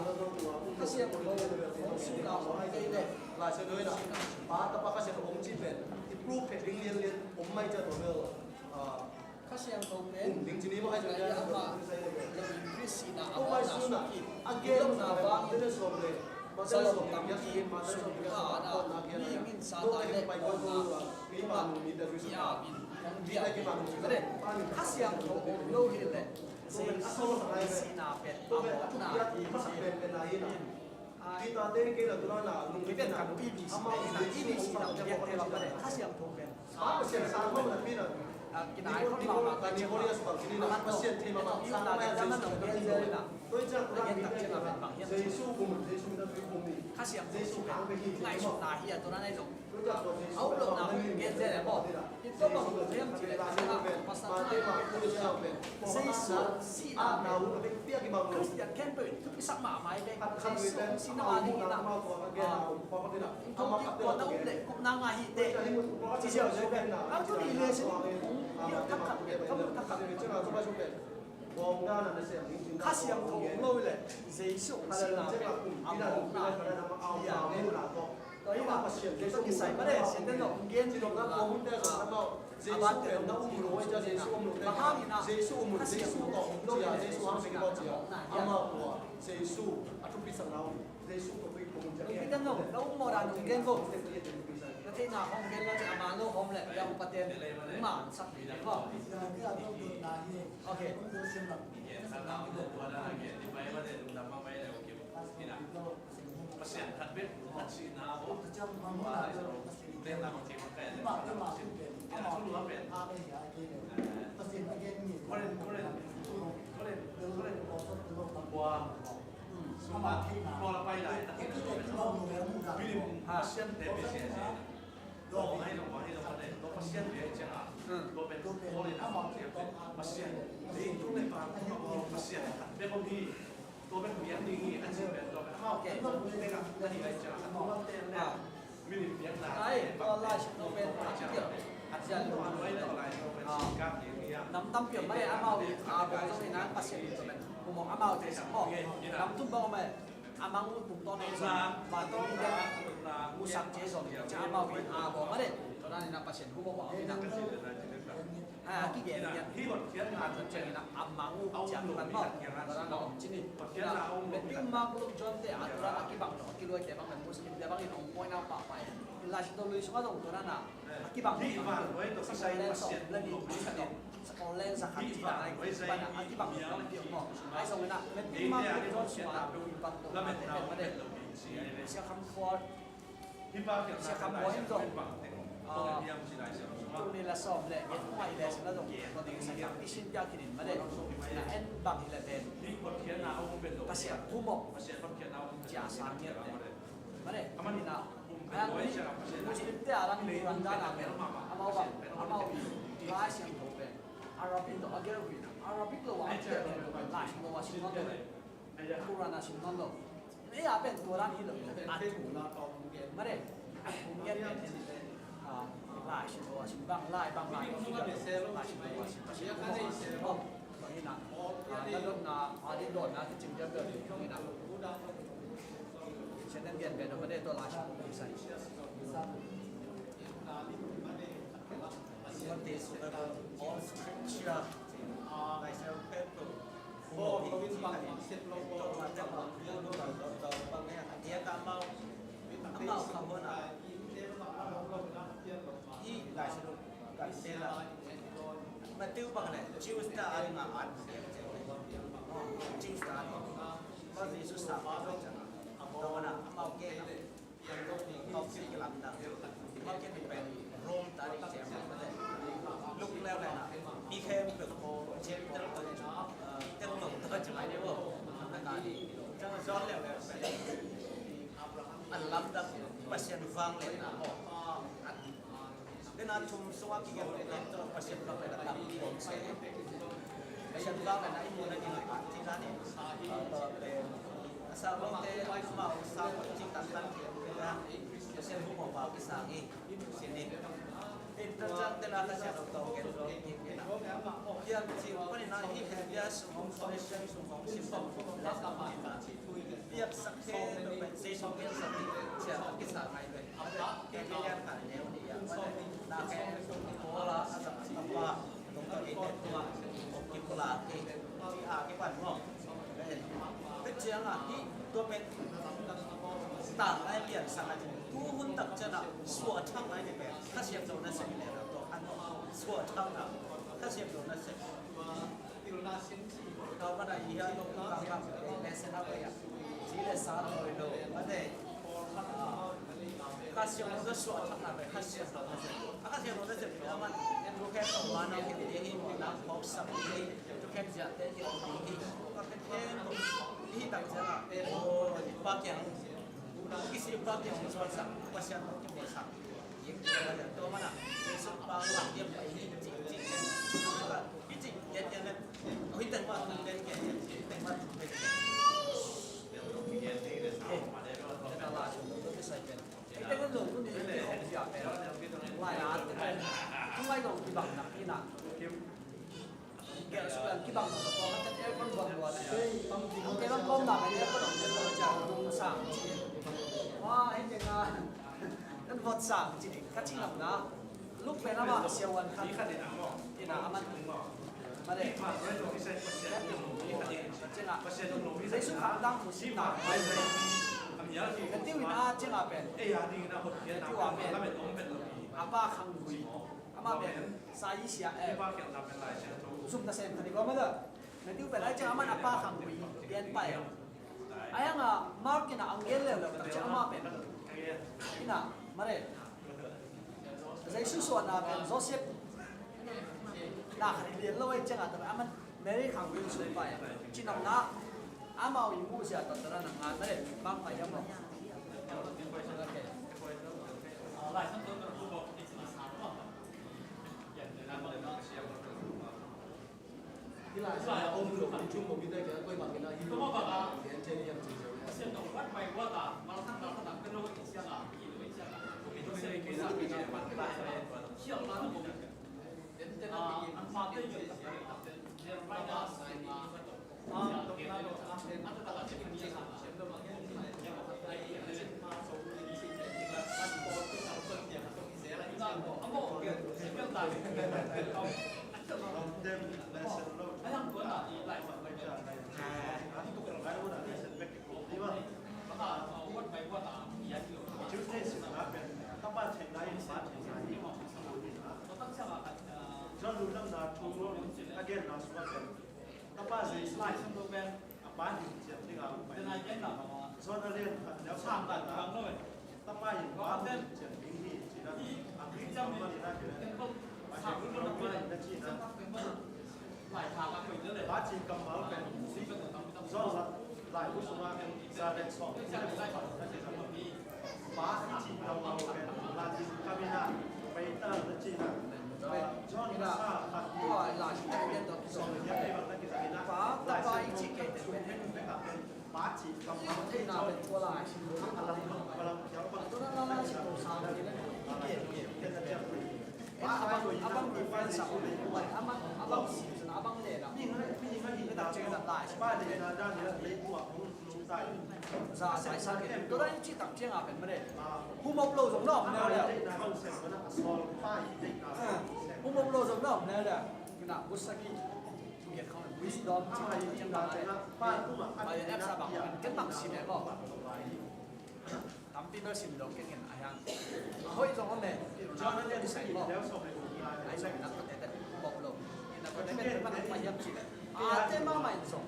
Kha Siangtho hong suna hong ke de. La se do na. Pa Tapa Kha Siangtho hong ci pen. I proof phe ding lian lian hong mai cha to lo. Ah. Kha Siangtho pen, um, ding cini mah ai zong, amah, Khrist sihna a mawhna sungkip, a genna bangin, Salom tampi sungkip a, mihing in Satan le mawhna tungah ki-ap in hong biak. Kha Siangtho om lo hi leh, Jesu sihna pen a mawhna hi hi. Peter te kei la tu na na lungpi pen ka nu i bi si na i bi si na biak te la pa de Kha Siangtho pen. Pa Pasian sang ma na pi na. Kina ai khon ma ma ka ni holi as pa kini na Pasian thei ma ma sang ma ya Jesu na pi na. Toi cha ku na pi na Jesu kum Jesu na pi kum ni. Kha Siangtho Jesu pen. Ngai su na hi a tu na nai zong. Au lo na gen ze le mo. Tua bang hiam ci le, pasal Jesu sihna pen Khristian khempeuh in thupisak mahmah hi ve. Jesu sihna a ding in a, tua na um le gupna ngah hi te. Ci ziau ziau pen, a tu ni le sin, thak khat pen, thak khat pen. Kha Siangtho om lo le, Jesu sihna pen a mawhna hi a. Tua hi a, Pasian Jesu kisai ma le, Satan zong gen ci lo na, Paul te zong na, Jesu pen na um lo, Jesu um lo, Jesu um lo, Jesu tawh um lo, Jesu hang sing lo, Jesu ama kua, Jesu a thupi sang lo, Jesu tawh thupi kong um. Tua hi a, na um mawh dan gen ko. Na theihna hong gen lo, ama lo hong le, yang paten ma sak ni mo. Okay. Pasian khat bek, khat sihna a om. Tua leh na hong thei bang ka en leh Pasian, Pasian thulu a pen. Korin, Korin, Korin, Korin, Korin, Paul a pai lai, milim Pasian te bia sia sia. Tua ahi zong, ahi zong, ahi zong, tua Pasian bia ciang a. Tua pen, tua pen, Paul in a Pasian, leitung le vantung a Pasian khat bek om hi. Tua pen biak ding hi, a ci pen tua pen amau pen tua pen a, a hi lai ciang a, tua pen le milim biakna. Ai, tua lai tua pen a ci pen a ci a lu a nuai le tua lai tua pen. Nam tampi om mah le amau i a bawl zong in a Pasian in zong pen kum om amau te sang maw. Nam thum bang om mah le a mang uh tungtawn ahi zong vantung in musak ci zong in ci amau i a bawl mah le tua dan in a Pasian kum om mah om in a. A kigen in a a tun ciang in a a mang uh ciang pan maw. Tua dan a om cin in. Matthew, Mark, Luke, John te a tua dan a kibang lo a kiluai te bang pen Muslim te bang in ong point out pahpah in. Lai Siangtho lui sungah zong tua dan a a kibang lo. Singkong len sawm le nih, singkong len za khat ci dan a kibang lo. Ai zong in a Matthew, Mark, Luke, John sungah a kibang lo. Siakham Khual Siakham Khual in zong tung ni la sawm le nget ngai le sila zong tua ding sa kiang i sin pia kinin mah le na en bang hi le pen Pasian kum om cia sang ngiat le mah le. Aman in a Muslim te a lang in Quran dan a pen amau bang amau Lai Siangtho pen Arabic lo a gel hui na Arabic lo a gel hui na Lai Siangtho a sim nawn lo. Quran a sim nawn lo. Ei a pen tua dan hi lo. A thu mah le a thu ngiat pen en Lai Siangtho a sim bang lai bang lai Lai Siangtho a sim bang lai Siangtho a sim bang lai. Tua hi na na dotna a ding dotna kicing diam diam hi na. Sian den gen pen mah le tua Lai Siangtho a sim. What is all scripture? Like self paper. Matthew bang le Jews ta a ding a at Jews ta a ding. Jews ta a ding. Tua na amau ke Tawh kilamdang. Tua kilamdang pen Rome ta ding ciang mah le. Luk leuleu na mi khempeuh Gentile pen tel lo ta ci mai ding uh. Na ka ding ciang John leuleu pen a lamdang Pasian vangliatna aw. Dena thum sungah kigen lo pen Pasian vangliatna tampi om se. Pasian vangliatna i muhna ding a party dan in a sa bawlte amau sa bawh cing tantan kigen lo. Pasian hu mawh pau kisang hi. Sin hi. Hih tua ciang tena Kha Siangtho tawh gen zo kik in a. Piancil panin a hih Hebrew sung hong, Colossian sung hong sim bang. Piaksak khempeuh pen Jesu piaksak hi. Sia a kisa ngai pen. Hebrew lian khat neu nih a. Na khempeuh Paul a a zang a tapa. Doctor in a tua kipulak hi. Ci a kipan maw. Tua ciangah hih tua pen tang lai piansak a, tuhun tak ciangah suahthak lai ni pen Kha Siangtho nasep hi leh tua khan suahthak a, Kha Siangtho nasep. Tua mana i hia tua kang kang pen lesson a pai a ci le sa lo lo mate. Kha Siangtho suahthakna pen Kha Siangtho nasep. A Kha Siangtho nasep pen a man tu khen tawh man a khen ding hi, na phawk sak ding hi, tu khen ziahte hi om ding hi. Ka khen khen tawh hi tak ciangah aw i Pa kiang, i kisi Pa kiang hong suansak, Pasian hong kimuansak. Tua mana Jesu Pa lak diam pai hi cih cih. Hi cih kian kian len. Hi teng mah tung len kian kian. Hi teng mah tung len kian. Gelh suk in kibang nak hi na. Gelh suk in kibang nak tawh khat in aircon buang lua. Kei bang kawm nak in aircon ang gelh lua ciang lung sang ci. Wah, hei teng a kan vot sang ci ding ka ci lam na. Luk pen amah siavuan khat in a aman. Male. Ciangah Jesu khangdang mu sin na. Matthew in a ciangah pen Matthew a pen a pa khang gui. Amah pen sa i sia eh. Zum ta sem khat i ko mah la. Matthew pen a ciangah aman a pa khang gui gen pa eh. A yang a Mark in a ang gen leuleu ta ciang amah pen in a male. Jesu suahna pen Joseph na khat lian lo a ciangah ta aman Mary khang gui sung pa eh. Cinopna amau i muh zia ta ta na ngan male. Mark pa yang lo. Okay. Tuesday sihna pen tapa theihna in pa theihna hi. John lungdam na thu a genna sungah pen tapa Jesu in a pa hilh ciat ding a hong pai. John a lian khat neu khat na tapa in pa hilh ciat ding hi ci-in a Greek kammal in a hilh a, a hilh na ci-in a Pa ci kammal pen John laibu sungah za le sawm na ci zang. Pa i cih naungau pen Latin kam in a pater na ci-in a, John masa khat sawm le giat, Lai Siangtho pen Pa ci kammal pen John a lam a lam khial bang na ci zang. Abang, abang difference a om, abang, abang, abang lena. Mi ngai, mi ngai hi ta, pa lena dan leh leitung a hong nungta. Za, za, sa ke. Tua dan i cih tak ciang a pen mah leh. Humop lo zong na om leuleu. Humop lo zong na om leuleu. Ina, busaki. Wisdom. Ama i na, pa, ma, apps a bang, ken bang sim e ko. Tampi bel sim dong keng in a hiang. A hoih zong om e. John a lian sagih neu sawm le guk na. Ai zong na kote te bok lo. Na kote te bang pa hiam ci le. A te mahmah in zong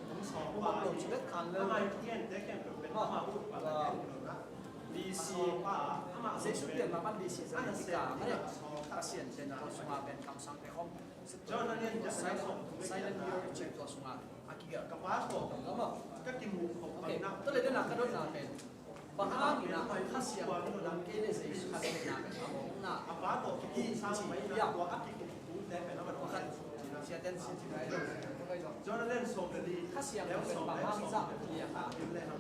bok lo ci le khan le. Ama i gen te ken pe pe ama ut pa la gen lo na. B C. Jesu pian ma pan B C zong ni ka ma le. Pasian pen ko suma pen kamsang te om. John a lian giat neu sawm le guk na. Silent period ci tua sungah a kigelh ka pa tawh ka kimuh khop bangin ah. Tua leh dena ka dotna pen bang hangin ah Kha Siangtho om kei leh Jesu Kha Siangtho pen a om na. A pa tawh kikum sang mai na tua a kikum tute pen a man om. Siaten sin ci ngai lo. John a lian sawm le li. Kha Siangtho pen bang hang zah lia ka.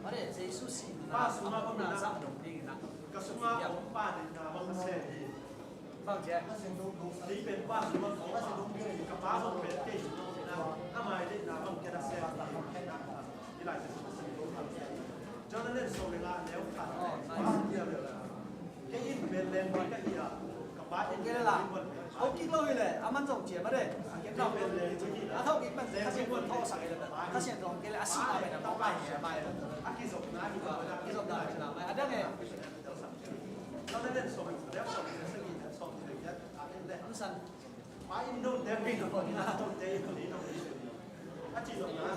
Mare Jesu sihna a omna zah dong dingin ah. Ka sungah a om pa deihna bang ka sem hi. Bang ci a? Kei pen pa sungah ka om a, ka pa zong pen kei sungah om na, ama i deihna bang kei na sem hi na. Hih lai pen John a lian sawm le nga neu khat. Kei in Bethlehem mi ka hi a, ka pa in kei la. Hau kik lo hi leh, a man zong ci a ma de. Kei Bethlehem mi hi na. A thau kik man Kha Siangtho thawhsak hi leh, Kha Siangtho kei leh a sihna pen a mawk lai hi a ma hi. A kizopna hi a, a kizopna hi a ma. A dang e. John a lian sawm, lian sawm, lian sagih, lian sawm, lian giat, a lian leh. An san. Pa in note pen, note in, note in. A ci zong na,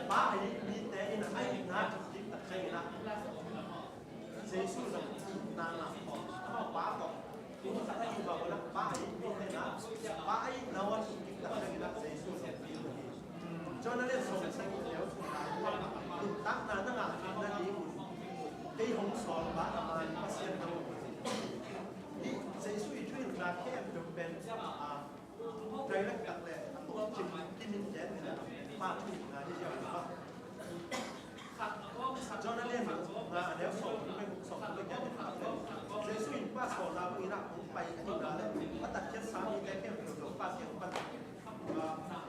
pa a it mite in a itna dik tak ciangin a. Jesu zong itna na, amau pa tawh. Tua tak a i bang na, pa a it mite na, pa a itna dik tak ciangin a Jesu zong. John a lian sawm le sagih neu thum na, nuntakna na ngah nading un kei hong sawl pa a man Pasian na um. Hih Jesu i thu in na khempeuh pen, ah, direct tak le a tung kim, kim in gen in a, pa thu in na hi ziau in a. John a lian nga a neu sawm le guk, sawm le giat in a, Jesu in pa sawlna bangin a hong pai ahihna le a tatkhiat sa mite khempeuh zong Pa kiang pan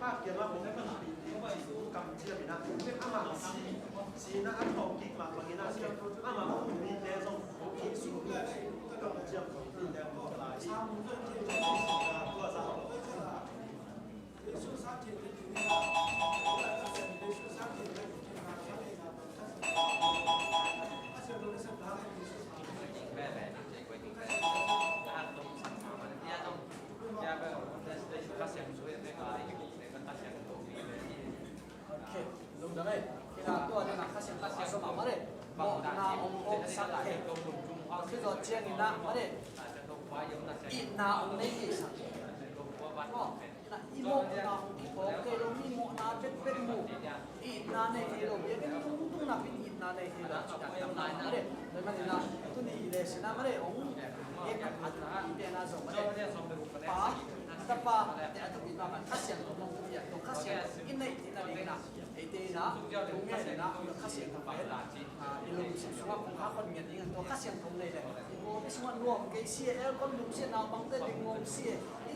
Pa kiangah hong panpih ding cih kamciam in ah, amah si, sihna a thawhkik mah bangin ah, amah a ummite zong thawhkik sung hi. Kamciam thawhkikte hong tawh lai hi. Tua zah Ok, lungdam ei. Kina tua dena Kha Siangtho a sawm a mah le. Mawhna hong phawksak thei. Khi zawh ciangin ah mah le. Itna hong nei thei sak. Maw, na i mawhna hong kiphawk thei lo, mi mawhna bekbek mu. Itna nei thei lo, biakinn tungtung napi in itna nei thei lo. Ci dan tam lai na mah le. Tua manin ah tuni i lesson ah mah le hong ekna a tuni i pen ah zong mah le. Pa, Tapa, te a thupi mah mah Kha Siangtho hong thupi a, tua Kha Siangtho i neih theihna dingin ah. Eite in ah, thu ngen in ah, tua Kha Siangtho pen, ah, i lungsim sungah kong kha khon ngiat ding in tua Kha Siangtho nei leh. I pawlpi sungah nuam kei si e, aircon lungsiatna bangte ding nuam si e. I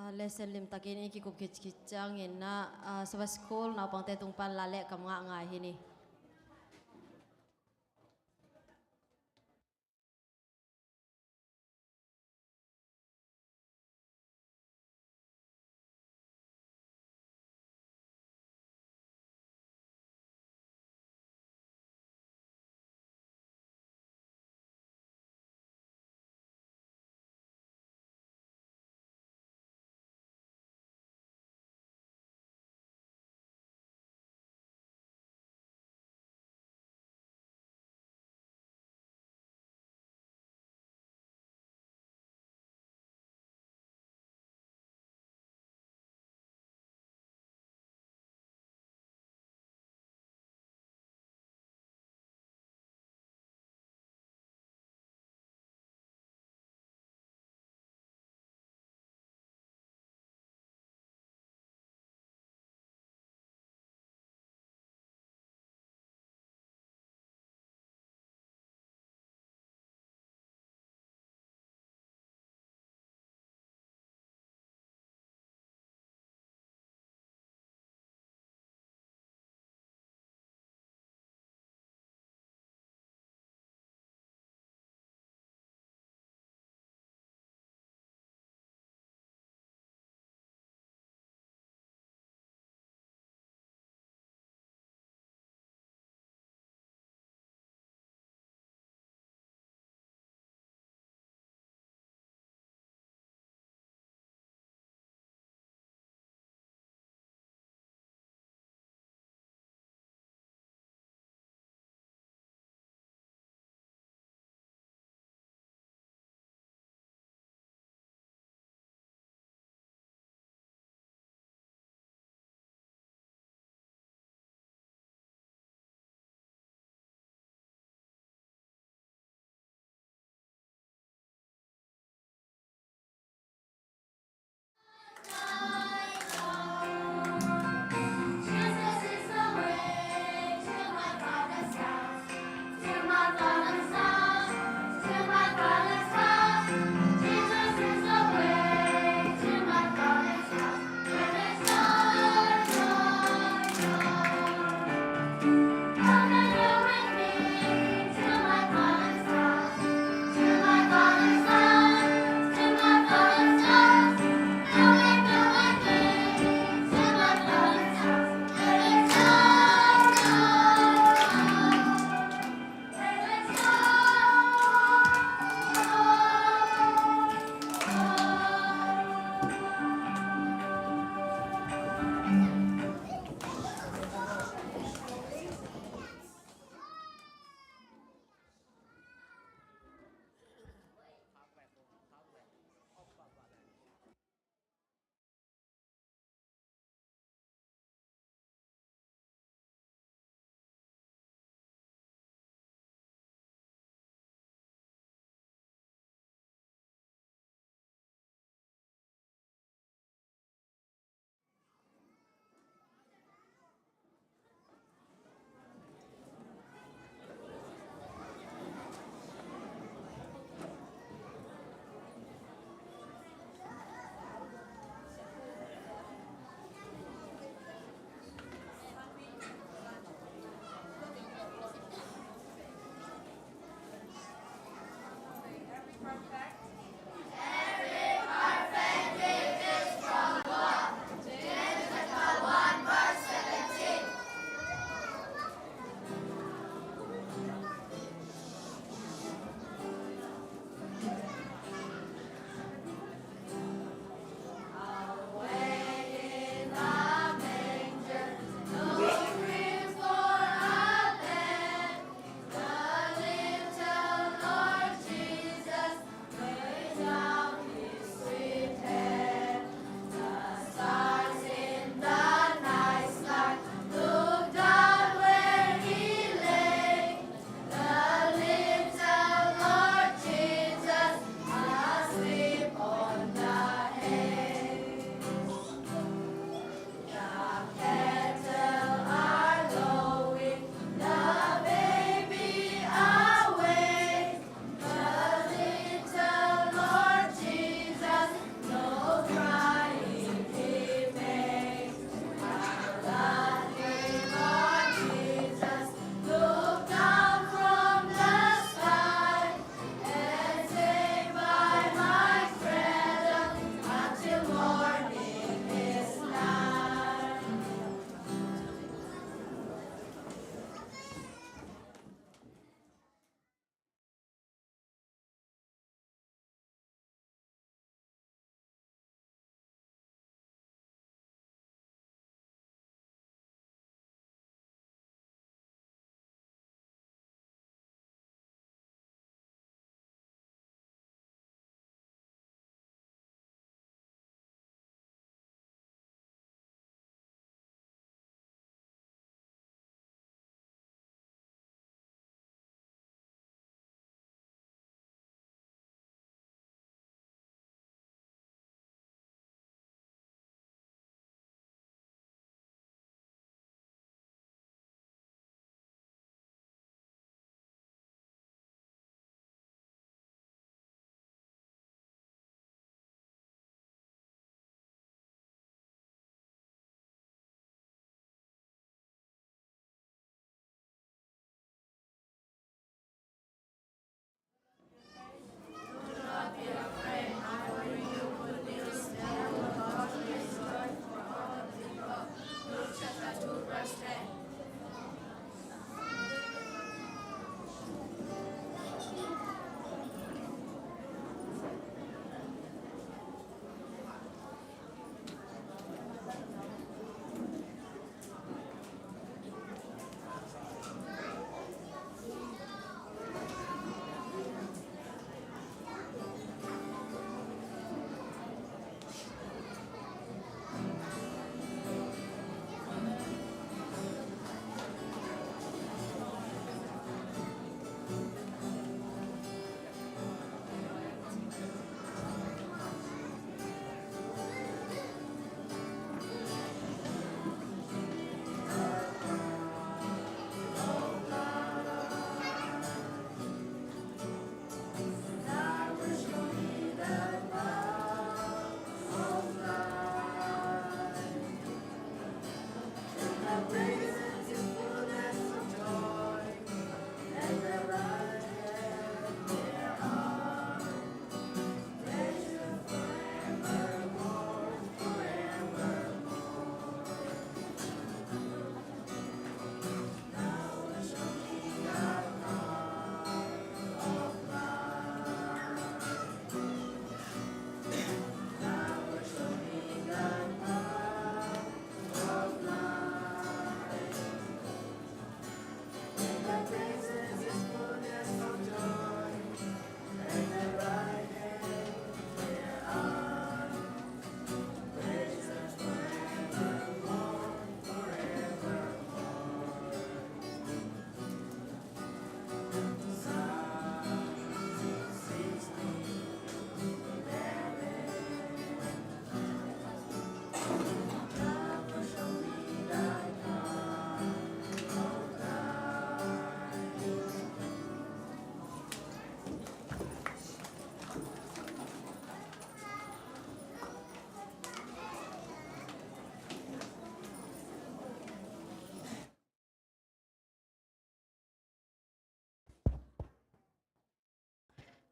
Ah, lesson limtakin i kikup khit khit ciangin ah, ah, Sabbath School naupangte tung pan la leh kam ngah ngai hi ni.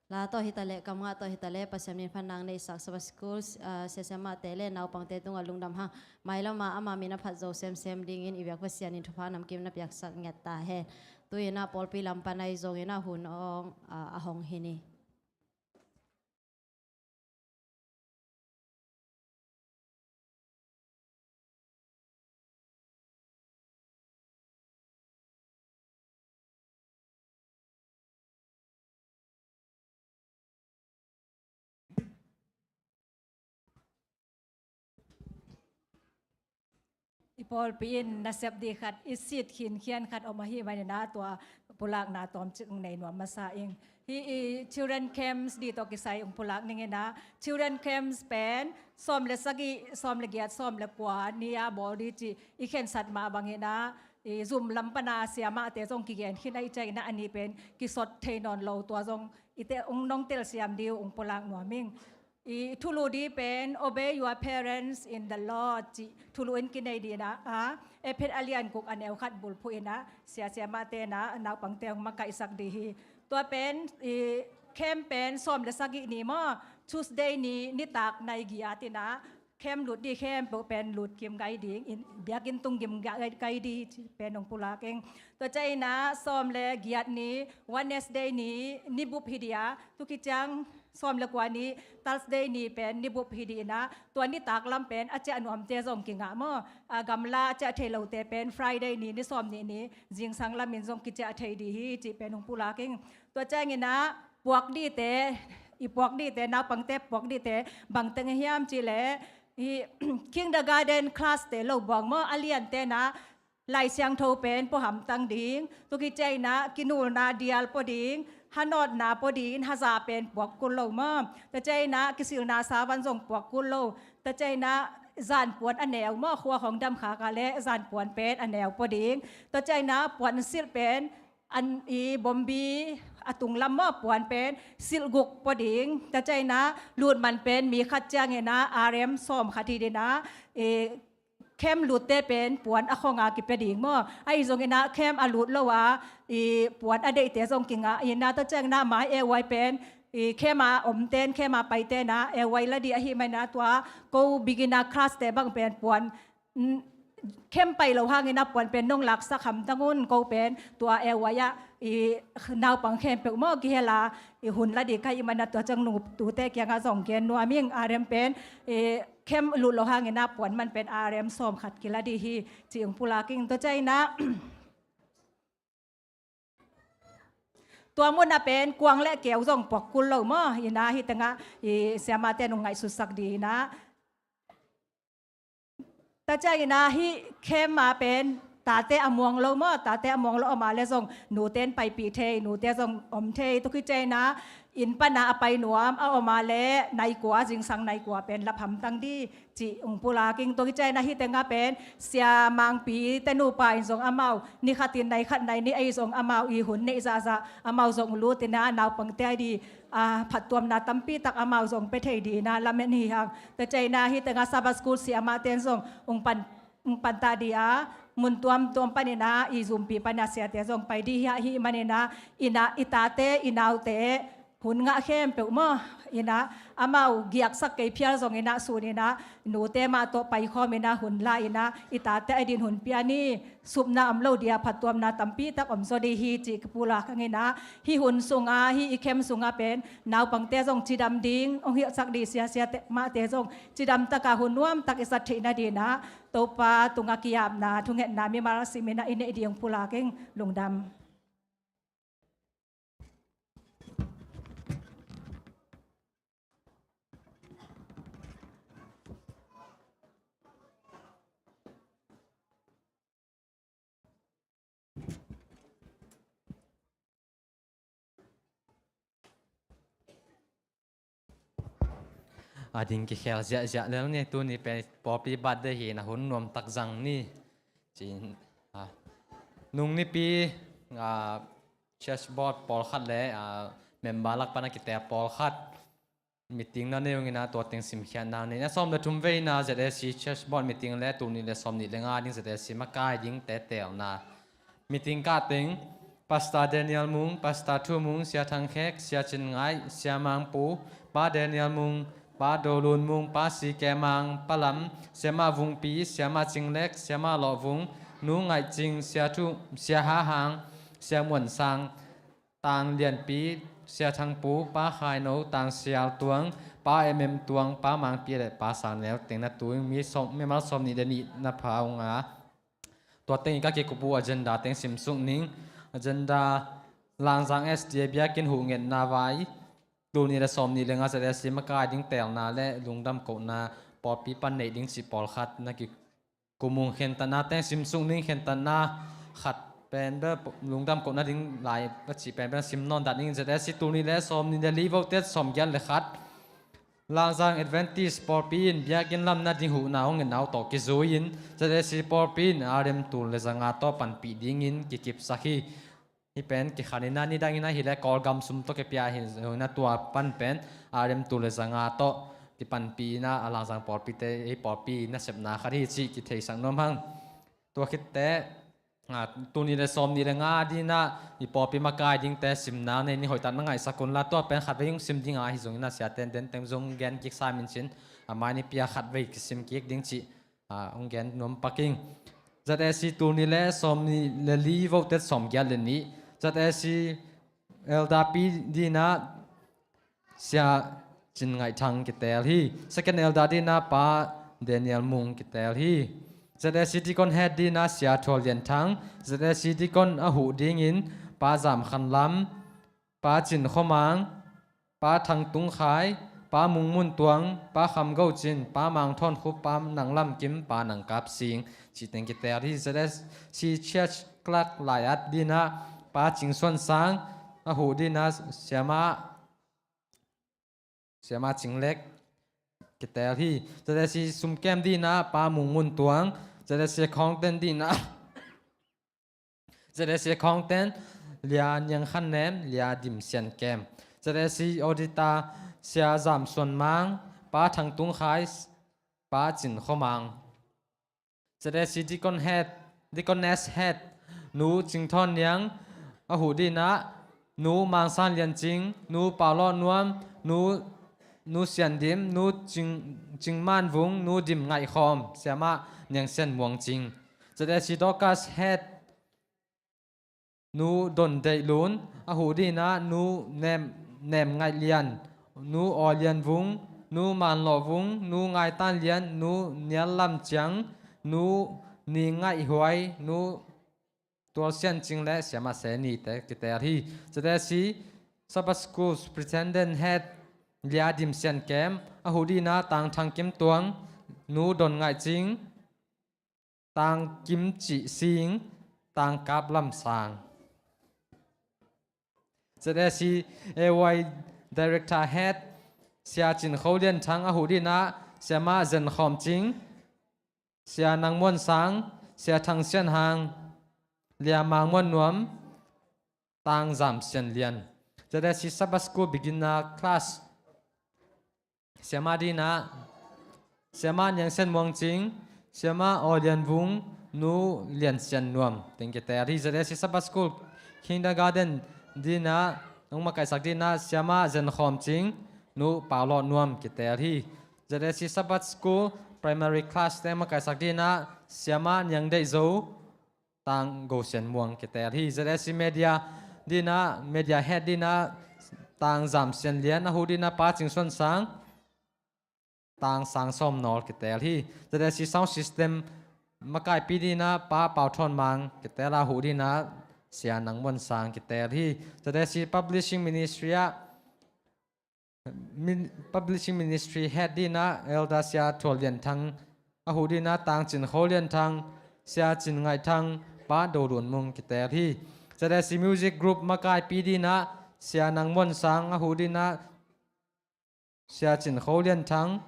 La tawh hi ta leh, kamngah tawh hi ta leh, Pasian min phatna neihsak Sabbath School, ah, siasiamahte le naupangte tungah lungdam hang. Mailama ama min a phat zo semsem dingin i biak Pasian in thupha namkim na piaksak ngiat ta hen. Tu-in ah pawlpi lam pan ahi zongin ah hun awng, ah, a hong hi ni. I pawlpi in nasep ding khat, i sit khinkhian khat om ahih manin ah tua pulakna tawmcik nei nuam masa ing. Hih i children camps ding tawh kisai ung pulak ning in ah, children camps pen sawm le sagih, sawm le giat, sawm le kua ni-a bawl ding cih i khensat mah bangin ah, i zum lam pan a siamahte zong kigen khin ahih ciangin ah a ni pen kisot thei nawn lo, tua zong i te ung nong telsiam ding uh ung pulak nuam ing. I thulu ding pen, "Obey your parents in the Lord," cih thulu in kinei ding in ah, a, Efesa a lian guk a neu khat bulphuh in ah, siasiamahte in ah naupangte hong makaihsak ding hi. Tua pen, i camp pen sawm le sagih ni maw, Tuesday ni, nitak nai giat in ah, camp lut ding khempeuh pen lut kim gai ding, in, biakinn tung kim gai, gai ding cih pen hong pulak ing. Tua ciangin ah sawm le giat ni, Wednesday ni, ni bup hi ding a, tu khit ciang sawm le kua ni, Thursday ni pen ni bup hi ding in ah, tua nitak lam pen a ciah nuamte zong kingah maw. A, gamla a ciah thei lote pen Friday ni, ni sawm nih ni, zingsang lamin zong kiciah thei ding hi cih pen hong pulak ing. Tua ciangin ah puak dingte, i puak dingte, naupangte puak dingte bang teng hiam cih leh, i kindergarten class te lo buang maw, a liante in ah Lai Siangtho pen pua hamtang ding, tu khit ciangin ah kinulna dial pua ding, hanawtna pua ding, haza pen puak kul lo maw. Tua ciangin ah kisilna savan zong puak kul lo. Tua ciangin ah zanpuan a neu maw, khua khawng dam khak a leh zanpuan pen a neu pua ding. Tua ciangin ah puansilh pen an i bombi a tunglam maw, puan pen silh guk pua ding. Tua ciangin ah lutman pen mi khat ciangin ah R M sawm khat hi ding in ah, i camp lutte pen puan a khong a kipia ding maw. Ahi zongin ah camp a lut lo a, i puan a deihte zong kingah in ah, tua ciangin ah mai A Y pen, i camp a omte in, camp a paite in ah A Y la ding ahih manin ah tua ko beginner class te bang pen puan, mm, camp pai lo hangin ah puan pen nong laksak hamtang un, ko pen tua A Y ah i naupang khempeuh maw kihel a, i hun la ding ka hih manin ah tua ciang nu tute kiangah zong gen nuam ing, R M pen, i camp lut lo hangin ah puan man pen R M sawm khat kila ding hi cih ung pulak ing. Tua ciangin ah tua mun ah pen kuang le keu zong puak kul lo maw, in ah hih tengah i siamahte in ung ngaihsutsak ding in ah. Tua ciangin ah hih camp ah pen tate a muang lo maw, tate a muang lo om a leh zong nute in paipih thei, nute zong om thei. Tua khit ciangin ah inn pan a a pai nuam a om a leh nai kua, zingsang nai kua pen lap hamtang ding cih ung pulak ing. Tua khit ciangin ah hih tengah pen Sia Mangpi te nupa in zong amau ni khatin nai khat nai nih ahi zong amau i hun neih zahzah amau zong lut in ah naupangte a ding, a, phattuamna tampi tak amau zong pia thei ding in ah lamen hi hang. Tua ciangin ah hih tengah Sabbath School siamahte in zong ung pan, ung panta ding a, mun tuamtuam panin ah i zumpi pan a siate zong pai ding hi, ahih manin ah, in ah i tate i naute hun ngah khempeuh maw, in ah amau giaksak kei phial zongin ah sun in ah nute mah tawh paikhawm in ah hun la in ah i tate a ding hun pia ni. Supna om lo ding a, phattuamna tampi tak om zaw ding hi cih ka pulak hang in ah, hih hun sungah, hih i camp sungah pen naupangte zong cidam ding, hong hilhsak ding siasiamahte zong cidam tak a hun nuam tak i zat theih nading in ah Topa tungah ki-apna, thungetna mimal sim in ah i neih ding ung pulak ing. Lungdam. A ding kikhel ziahziah lel ni, tuni pen pawlpi birthday hi in ah hun nuam tak zang ni. Ci-in, a, nung nipi, a, church board pawlkhat le, a, member lak pan a kitel pawlkhat meeting na nei ung in ah tua teng simkhiatna nei. A sawm le thum veina Z A C church board meeting le tul nih le sawm nih le nga ding Z A C makai dingte telna meeting kah teng Pastor Daniel Mung, Pastor Thu Mung, Sia Thang Khek, Sia Cin Ngaih, Sia Mang Pu, Pa Daniel Mung, Pa Do Lun Mung, Pa Si Ke Mang, Pa Lam, Siamah Vung Pi, Siamah Cing Lek, Siamah Lawh Vung, Nu Ngaih Cing, Sia Thu, Sia Ha Hang, Sia Muan Sang, Tang Lian Pi, Sia Thang Pu, Pa Khai No, Tang Sial Tuang, Pa Em Em Tuang, Pa Mang Pi le Pa Sang Nel teng na tu ing, mi sawm, mimal sawm nih le nih na pha ung a. Tua teng i ka kikup uh agenda teng sim suk ning. Agenda: Langzang S D A biakinn huh ngetna vai, tul nih le sawm nih le nga Z S C makai ding teelna le lungdam kohna pawlpi pan neih ding cih pawlkhat na kikum ung. Khentatna teng sim suk ning. Khentatna khat pen bel lungdam kohna ding lai a cih pen bel sim nawn dah ning. Z S C tul nih le sawm nih le li, vote sawm giat le khat. Langzang Adventist pawlpi in biakinn lamna ding huhna hong ngetna uh tawh kizui-in Z S C pawlpi in R M tul le zanga tawh panpih dingin kikipsak hi. Hih pen kikhan in a, nidang in a hi le Kawlgam sum tawh kipia hi zongin a, tua pan pen R M tul le zanga tawh kipanpih in a, a Langzang pawlpite, ei pawlpi nasepna khat hi cih kitheisak nuam hang. Tua khit teh, a, tul nih le sawm nih le nga ding in a i pawlpi makai dingte simna nei ni. Hoihtak na ngaihsak un la, tua pen khatvei hong sim ding a, hi zongin a siate in den teng zong gen kik sam in cin, a mai ni pia khatvei kisim kik ding cih, a, hong gen nuam pak ing. Z S C tul nih le sawm nih le li, vote sawm giat le nih. Z S C elder pi ding in a Sia Cin Ngaih Thang kiteel hi. Second elder ding in a Pa Daniel Mung kiteel hi. Z S C deacon head ding in a Sia Thual Lian Thang. Z S C deacon a huh dingin Pa Zam Khan Lam, Pa Cin Khua Mang, Pa Thang Tung Khai, Pa Mung Mun Tuang, Pa Kham Go Cin, Pa Mang Thawn Khup, Pa Nang Lam Kim, Pa Nang Kap Sing cih teng kiteel hi. Z S C church clerk lai-at ding in a Pa Cing Suan Sang, a huh ding in a Siamah, Siamah Cing Lek kiteel hi. Z S C sumkem ding in a Pa Mung Mun Tuang. Z S C accountant ding in a Z S C accountant Lia Niang Khan Nem, Lia Dim Sian Kem. Z S C auditor Sia Zam Suan Mang, Pa Thang Tung Khai, Pa Cin Khua Mang. Z S C deacon head, deaconess head Nu Cing Thawn Niang, a huh ding in a Nu Mang San Lian Cing, Nu Pau Lawh Nuam, Nu, Nu Sian Dim, Nu Cing, Cing Man Vung, Nu Dim Ngaih Khawm, Siamah Niang Sian Muang Cing. Z S C Dorcas head Nu Don Deih Lun, a huh ding in a Nu Nem, Nem Ngaih Lian, Nu Aw Lian Vung, Nu Man Lawh Vung, Nu Ngai Tan Lian, Nu Nial Lam Ciang, Nu Ni Ngaih Huai, Nu Tual Sian Cing le Siamah Se Ni te kiteel hi. Z S C Sabbath School Superintendent Head Lia Dim Sian Kem, a huh ding in a Tang Thang Kim Tuang, Nu Don Ngaih Cing, Tang Kim Cih Sing, Tang Kap Lam Sang. Z S C A Y Director Head Sia Cin Kho Lian Thang, a huh ding in a Siamah Zen Khawm Cing, Sia Nang Muan Sang, Sia Thang Sian Hang, Lia Mang Muan Nuam, Tang Zam Sian Lian. Z S C Sabbath School Beginner Class Siamah ding in a Siamah Niang Sian Muang Cing, Siamah Aw Lian Vung, Nu Lian Sian Nuam teng kiteel hi. Z S C Sabbath School Kindergarten ding in a hong makaihsak ding in a Siamah Zen Khawm Cing, Nu Pau Lawh Nuam kiteel hi. Z S C Sabbath School Primary Class teng makaihsak ding in a Siamah Niang Deih Zo, Tang Go Sian Muang kiteel hi. Z S C Media ding in a, Media Head ding in a Tang Zam Sian Lian, a huh ding in a Pa Cing Suan Sang, Tang Sang Sawm Nawl kiteel hi. Z S C Sound System makaipi ding in a Pa Pau Thawn Mang kiteel a, a huh ding in a Sia Nang Muan Sang kiteel hi. Z S C Publishing Ministry ah Min-, Publishing Ministry Head ding in a Elder Sia Thual Lian Thang, a huh ding in a Tang Cin Kho Lian Thang, Sia Cin Ngaih Thang, Pa Do Lun Mung kiteel hi. Z S C Music Group makaipi ding in a Sia Nang Muan Sang, a huh ding in a Sia Cin Kho Lian Thang,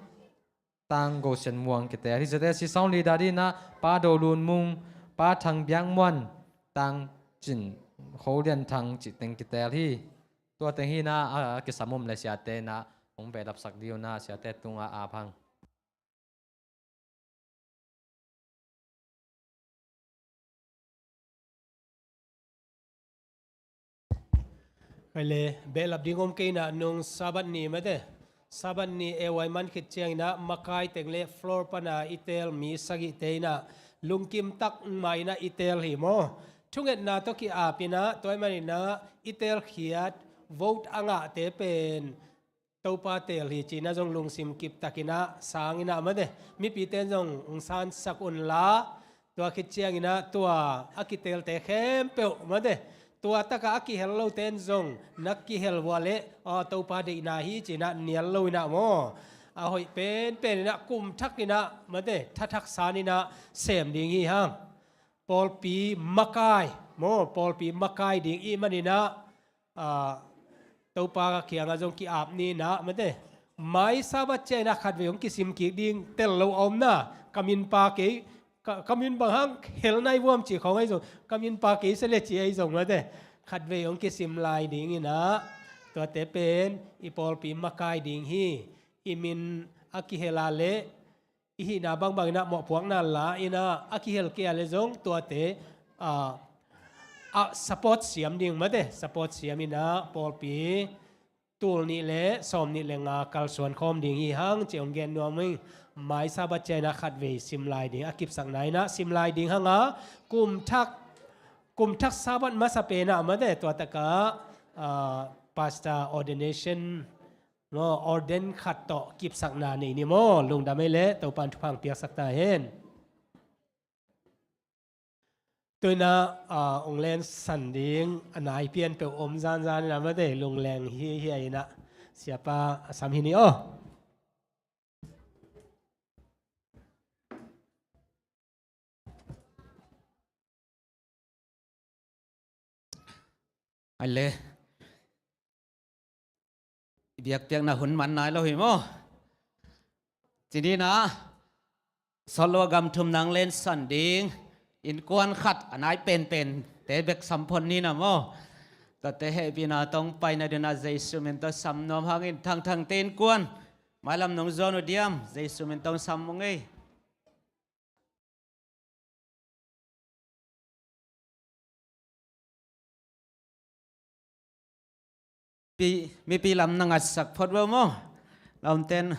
Tang Go Sian Muang kiteel hi. Z S C Sound Leader ding in a Pa Do Lun Mung, Pa Thang Biak Muan, Tang Cin Kho Lian Thang cih teng kiteel hi. Tua teng hi in a, a, a kisam om le siate in a hong behlapsak dih un a, siate tungah ap hang. Kei le, behlap ding om kei inah nung Sabbath ni mate. Sabbath ni A Y man khit ciang inah makai teng le floor pana i teel mi sagihte inah lungkim tak mah inah i teel hi maw. Thungetna tawh ki-ap inah tua ahih man inah i teelkhiat vote a ngahte pen Topa teel hi ci inah zong lungsim kip tak inah sang inah mate. Mipite in zong hong sansak unla, tua khit ciang inah tua a kiteelte khempeuh mate, tua takah a kihel lote in zong na kihel uh a leh, aw, Topa deihna hi ci inah nial lo inah maw. A hoih penpen inah kum thak inah mate, tha thak san inah sem ding hi hang. Pawlpi makai maw, pawlpi makai ding i hih man inah, ah, Topa kiangah zong ki-ap ni inah mate. Mai Sabbath ciang inah khatvei hong kisim kik ding tel lo a om na. Ka min pa kei, ka, ka min bang hang hel nai vuam ci khawng ahi zong, ka min pa kei se le ci ahi zong mate. Khatvei hong kisim lai ding inah, tuate pen i pawlpi makai ding hi. I min a kihel a leh, i hihna bangbang inah mawhpuakna la inah a kihel kei a leh zong tuate, ah, a support siam ding mate, support siam inah pawlpi tul nih le sawm nih le nga kalsuan khawm ding hi hang ci hong gen nuam ing. Mai Sabbath ciang inah khatvei sim lai ding, a kipsakna inah sim lai ding hang a, kum thak, kum thak Sabbath masa pen ah mate, tua takah, ah, pastor ordination maw, ordain khat tawh kipsakna nei ni maw, lungdam ei leh Topa in thupha hong piaksak ta hen. Tu inah, ah, hong lensan ding a nai pian peuh om zanzan inah mate, lungleng hi hi a inah siapa a sam hi ni aw. Ai le. I biakpiakna hun man nai lo hi maw. Ci ni inah, sawt lo a gam thum nang lensan ding innkuan khat a nai penpente bek sam phot ni inah maw. Tuate hehpihna tawh hong paina ding inah Jesu min tawh sam nuam hangin, Thangthangte innkuan mailam nong zuan uh diam? Jesu min tawh hong sam ung ei. Pi, mipi lam na ngaihsak phot ve maw. Lawmten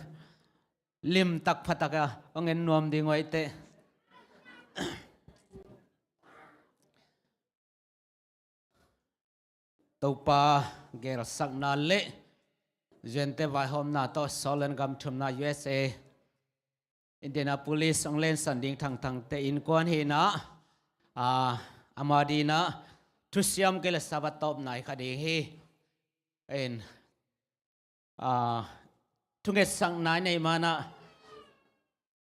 limtak phatak a hong en nuam ding uh ahih teh. Topa geelsakna le Zente vaihawmna tawh sawt lo a gam thumna U S A, Indianapolis hong lensan ding Thangthangte innkuan hi inah, ah, ama ding inah thusiam kei le Sabbath tawpna hi kha ding hi. In, ah, thungetsakna i neih ma inah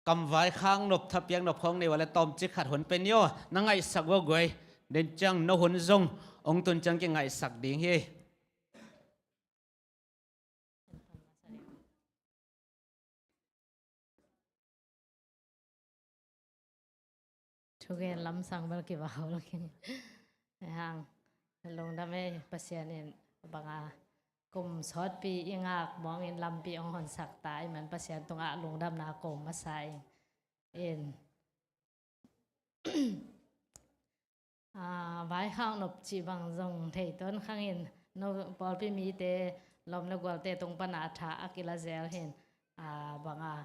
kam vaikhak nop, thapiak nop khawng nei uh a leh tawmcik khat hun pia ni aw, na ngaihsak uh a guai. Den ciang no hun zong hong tun ciang kingaihsak ding hi. Thugen lamsang bel kivak lo keng. Hang, lungdam ei, Pasian in bang a kum sawtpi i ngak mawngin lampi hong honsak ta ahih man Pasian tungah lungdamna ko masa ing. In, ah, vaikhak nop cih bang zong thei tuan khang in, no pawlpi mite, lawm le gualte tung pana a tha a kila zel hi in, ah, bang a,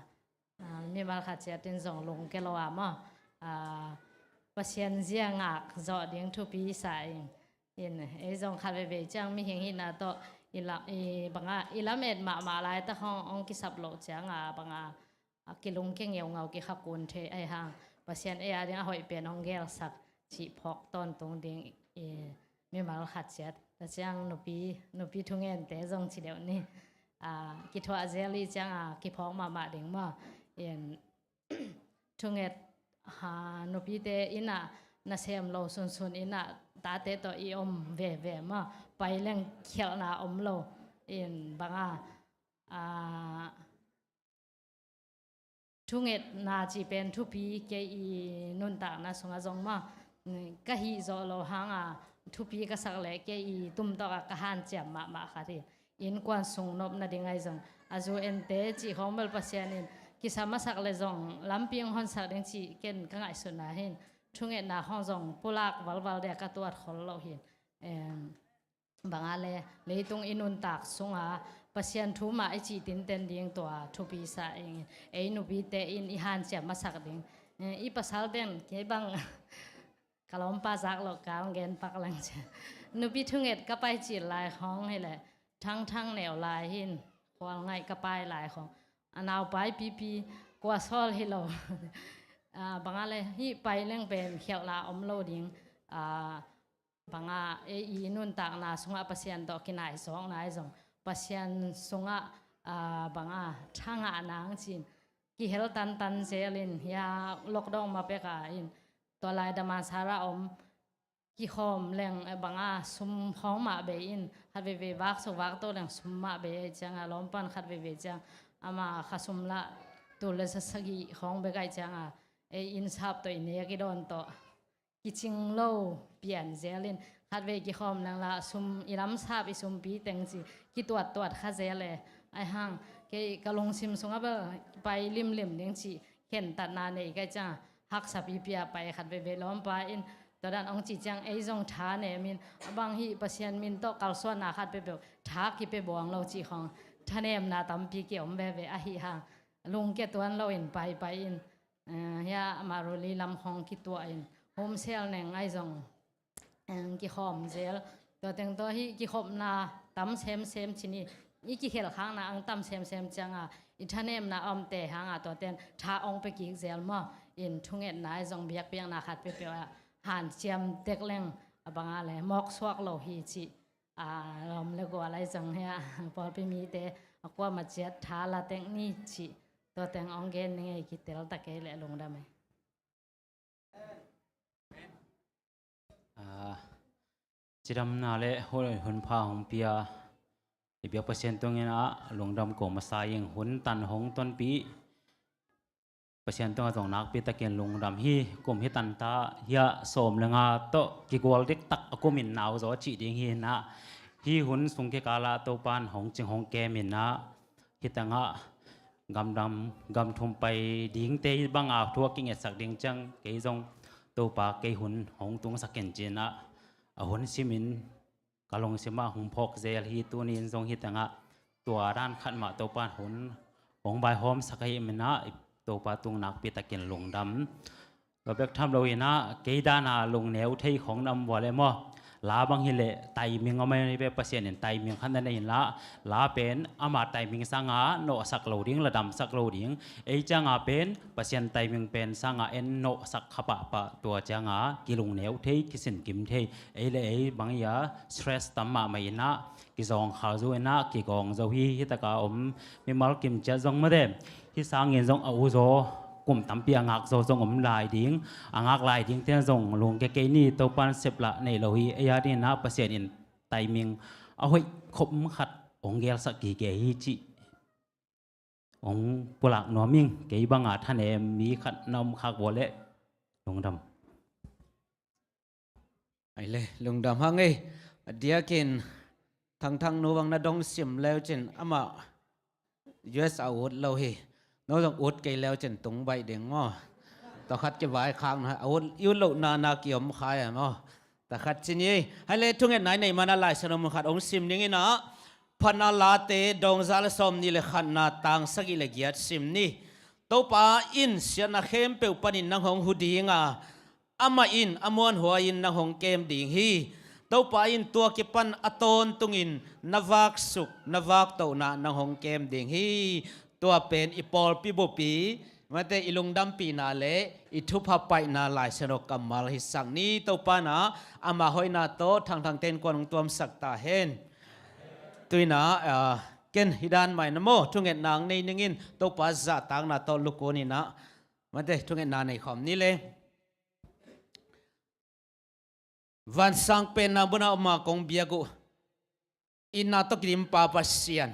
ah, mimal khat ciat in zong lungke lo a maw, ah, Pasian zia ngak zawh ding thupi sa ing. In, ei zong khat veivei ciang mihing hihna tawh i la, i bang a, i lamet mahmah laitak hong, hong kisap loh ciang a bang a, a kilungke ngeungau kikhakun thei ahih hang, Pasian ei a ding a hoih pen hong geelsak cih phawk tawntung ding i mimal khat ciat. Tua ciang nupi, nupi thungente zong ci deuh ni. A, kithuah zel i ciang a kiphawk mahmah ding maw. In, thunget, ha, nupite in a nasem lo sunsun in a tate tawh i om veve maw. Pai leng khialhna om lo. In bang a, a, thungetna cih pen thupi kei i nuntakna sungah zong maw, ka hih zawh loh hang a thupi ka sak leh kei i tum tawk a ka hanciam mahmah khat hi. Innkuan sung nopna ding ahi zong a zu ente cih khawng bel Pasian in kisa masak leh zong lampi hong honsak ding cih ken ka ngaihsutna hi in, thungetna khawng zong pulak valval ding a ka tuat khol loh hi in. Em, banga le leitung i nuntak sunga Pasian thu mah i cih tinten ding tua thupi sa ing. Ei nupite in i hanciam masak ding. Eh, i pasal ten kei bang ka lawmpa zak loh kal gen pak lang cia. Nupi thunget ka pai cil lai khawng hileh thangthang neu lai hin khual ngaih ka pai lai khawng a naupai pipi kua sawl hi lo. Ah, banga le hih pai leng pen khiauh la om lo ding. Ah, banga ei i nuntakna sungah Pasian tawh kinai zawkna i zong Pasian sungah, ah, banga thangah nang cin kihel tantan zelin hia lockdown ma peka in tua lai Damansara om kikhawm leng, eh, banga sum khawng mah bei in khat veivei vak suk vak to leng sum mah bei ei cianga lawmpan khat veivei ciang ama kha sum lah tul le sa sagih khawng bek ai cianga ei inn sap tawh i nek i dawn tawh kicing lo pian zelin khatvei kikhawm nang la sum i lamsap i sumpi teng ci kituattuat kha zel e. Ai hang kei ka lungsim sungah bel pai limlim ding ci khentatna nei kai cianga haksa pipi a pai khat veivei lawmpa in tua dan ong ci ciang ei zong tha nemin a bang hi Pasian min tawh kalsuanna khat peuhpeuh tha kipia buang lo ci khawng thanemna tampi kiom veve ahi hang lungkia tuan loin paipai in, eh, hia Maruli lam khawng kituah in homsel neng ai zong, eh, kikhawm zel. Tua teng tawh hih kikhopna tam semsem cini i kikhelkhakna ang tam semsem cianga i thanemna a omte hanga tua ten tha ong pia kik zel maw? In thungetna ai zong biakpiakna khat peuhpeuh ah hanciam tek leng a banga le mawksuak lo hi cih, ah, lawm le gual ai zong hia pawlpi mite a kuama ciat tha la tek ni cih tua teng ong gen ni ngei kitel ta kei le lungdam e. Ah, cidamna le hun, hun pha hong pia i biak Pasian tungin ah lungdam ko masa ing hun tan hong tonpih Pasian tungah zong nakpi takin lungdam hi. Kum hi tanta hia sawm le nga tawh kigual diktak a kumin nau zaw cih ding hi inah hi hun sung kikalah Topan hong cing hong kem inah hi tangah gamdam gamthum pai dingte banga thu a kingetsak ding ciang kei zong Topa kei hun hong tungsak in cinah a hun simin ka lungsimah hong phawk zel hi. Tuni in zong hi tangah tua dan khat mah Topa hun hong vaihawmsak ahi minah Topa tung nakpi takin lungdam. Tua bek tham lo inah kei dana lungneu thei khong na om vua le maw? La bang hileh timing a mai ve Pasian in timing khat na nei inlah la pen ama timing sanga nawhsak lo ding la damsak lo ding. Ei cianga pen Pasian timing pen sanga en nawhsak kha pahpah tua cianga kilungneu thei kisin kim thei. Ei le ei bang ia stress tam mahmah inah kizawng khal zo inah kigawng zo hi. Hitaka om mimal kim ciat zong mate hi sangin zong a uzaw kum tampi a ngak zo zong om lai ding. A ngak lai ding ten zong lungke kei ni Topan seplah nei lo hi. Ei a dinginah Pasian in timing a hoih khop khat hong gelsak kike hi cih hong pulak nuam ing. Kei banga thanem mi khat na om khak vua le lungdam. Ai le lungdam hang ei. A diakin Thangthang nu bang na dong sim leu cin amah U S a ut lo hi. No zong ut kei leu cin tung baih ding maw? Tua khat kivai khak na a ut i ut loh nana kiom khai a maw? Tua khat cin hi. Hai le thungetna i neih mana Lai Siangtho mun khat hong sim ding inah Phatna Late dongza le sawm nih le khatna tang sagih le giat sim ni. Topa in siatna khempeuh panin nang hong hu dinga amah in a muanhuai-in nang hong kem ding hi. Topa in tua kipan a tawntungin na vaksuk na vaktohna nang hong kem ding hi. Tua pen i pawlpi bupi mate i lungdampihna le i thupha paihna Lai Siangtho kammal hisak ni. Topa na ama hoihna tawh Thangthang ten kuan hong tuamsak ta hen. Tuina, ah, ken hi dan mai na maw thungetna ang nei ningin Topa zahtakna tawh lukun inah mate thungetna nei khawm ni le. Vansang penna buna uma kong biak uh itna tawh kidimpa Pasian,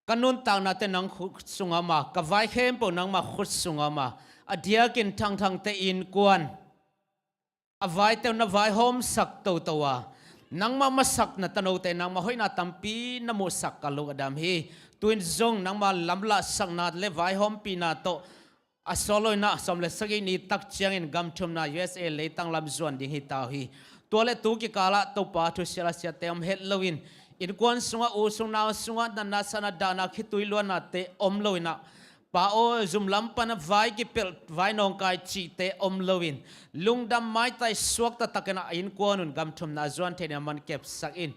ka nuntaknate nang khut sunga ma, ka vai khempeuh nangma khut sunga ma, a diakin Thangthangte innkuan a vaite uh na vaihawmsak toto a, nangma masakna tanote nangma hoihna tampi na muhsak ka lung a dam hi. Tuin zong nangma lamlahsakna le vaihawmpihna tawh a sawlawina sawm le sagih ni tak ciangin gamthumna U S A leitang lam zuan ding hi ta uh hi. Tua le tu kikalah Topa thusia la siate om het loin, innkuan sungah, u sung nau sungah natna satna dahna khitui luannate om loinah, Pa aw, zum lam pana vai kipelh, vai nawngkai cihte om loin, lungdam maitai suak taktakinah a innkuan un gam thumna a zuan theihna man kepsak in.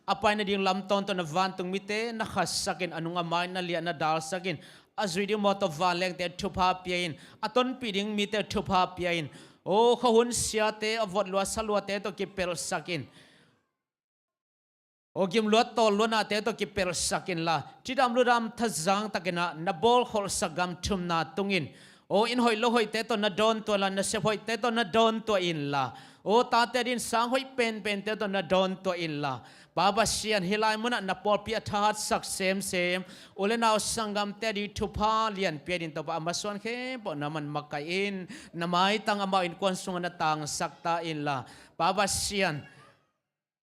A pai nading lam tawntung na vantung mite na khatsak in, a nung a mai na liah na dalsak in, a zuih ding mawtaw vanlengte thupha pia in, a tonpih ding mite thupha pia in. O, khuahun siate, a vot lua sa luate tawh kipelhsak in. O, gim luat tawl luannate tawh kipelhsak inla, cidam ludam thazang takinah na bawlkholhsak gam thumna tungin, o, inn hoih lo hoihte tawh na dawntuah inla, nasep hoihte tawh na dawntuah inla, o, tate din sang hoih penpente tawh na dawntuah inla, Pa Pasian, hih lai munah na pawlpi a thahatsak semsem u le nau sanggamte ding thupha lianpi a din Topa a masuan khempeuh na man makaih in, na maitang amau innkuan sungah na tangsak ta inla, Pa Pasian,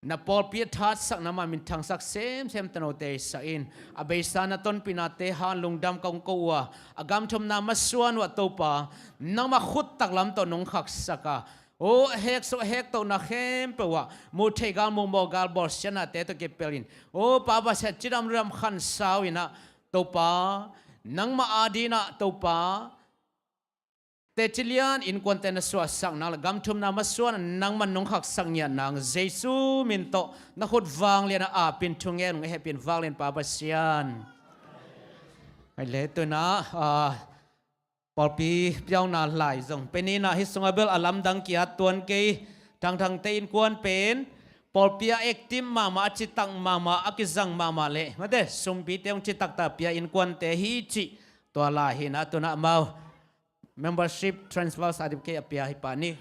na pawlpi a thatsak, nangma minthangsak semsem tanote sak in. A beisa na tonpihnate hang lungdam ka hong ko uh a, a gam thumna masuan uh ah Topa, nangma khut taklam tawh nong khaksak a, o, a hekso a hektohna khempeuh ah muh theih gal muh mawh gal bawlsiatnate tawh kipelh in, o, Pa Pasian, cidam ludam khansau inah Topa, nangma adinah Topa, teci lian innkuante na suahsak nang le gam thumna masuan nangman nong khaksak ngiat nang Jesu min tawh na khut vanglian a apin thungen ung, a hehpin vanglian Pa Pasian. Ai le tunah, ah, pawlpi piauna lai zong peninah hih sungah bel a lamdang ki-at tuan kei. Thangthangte innkuan pen pawlpi a active mahmah, a citak mahmah, a kizang mahmah le mate sumpite hong citakta pia innkuante hi cih tua lai hinah tunah amau membership transfer certificate a pia hi pah ni.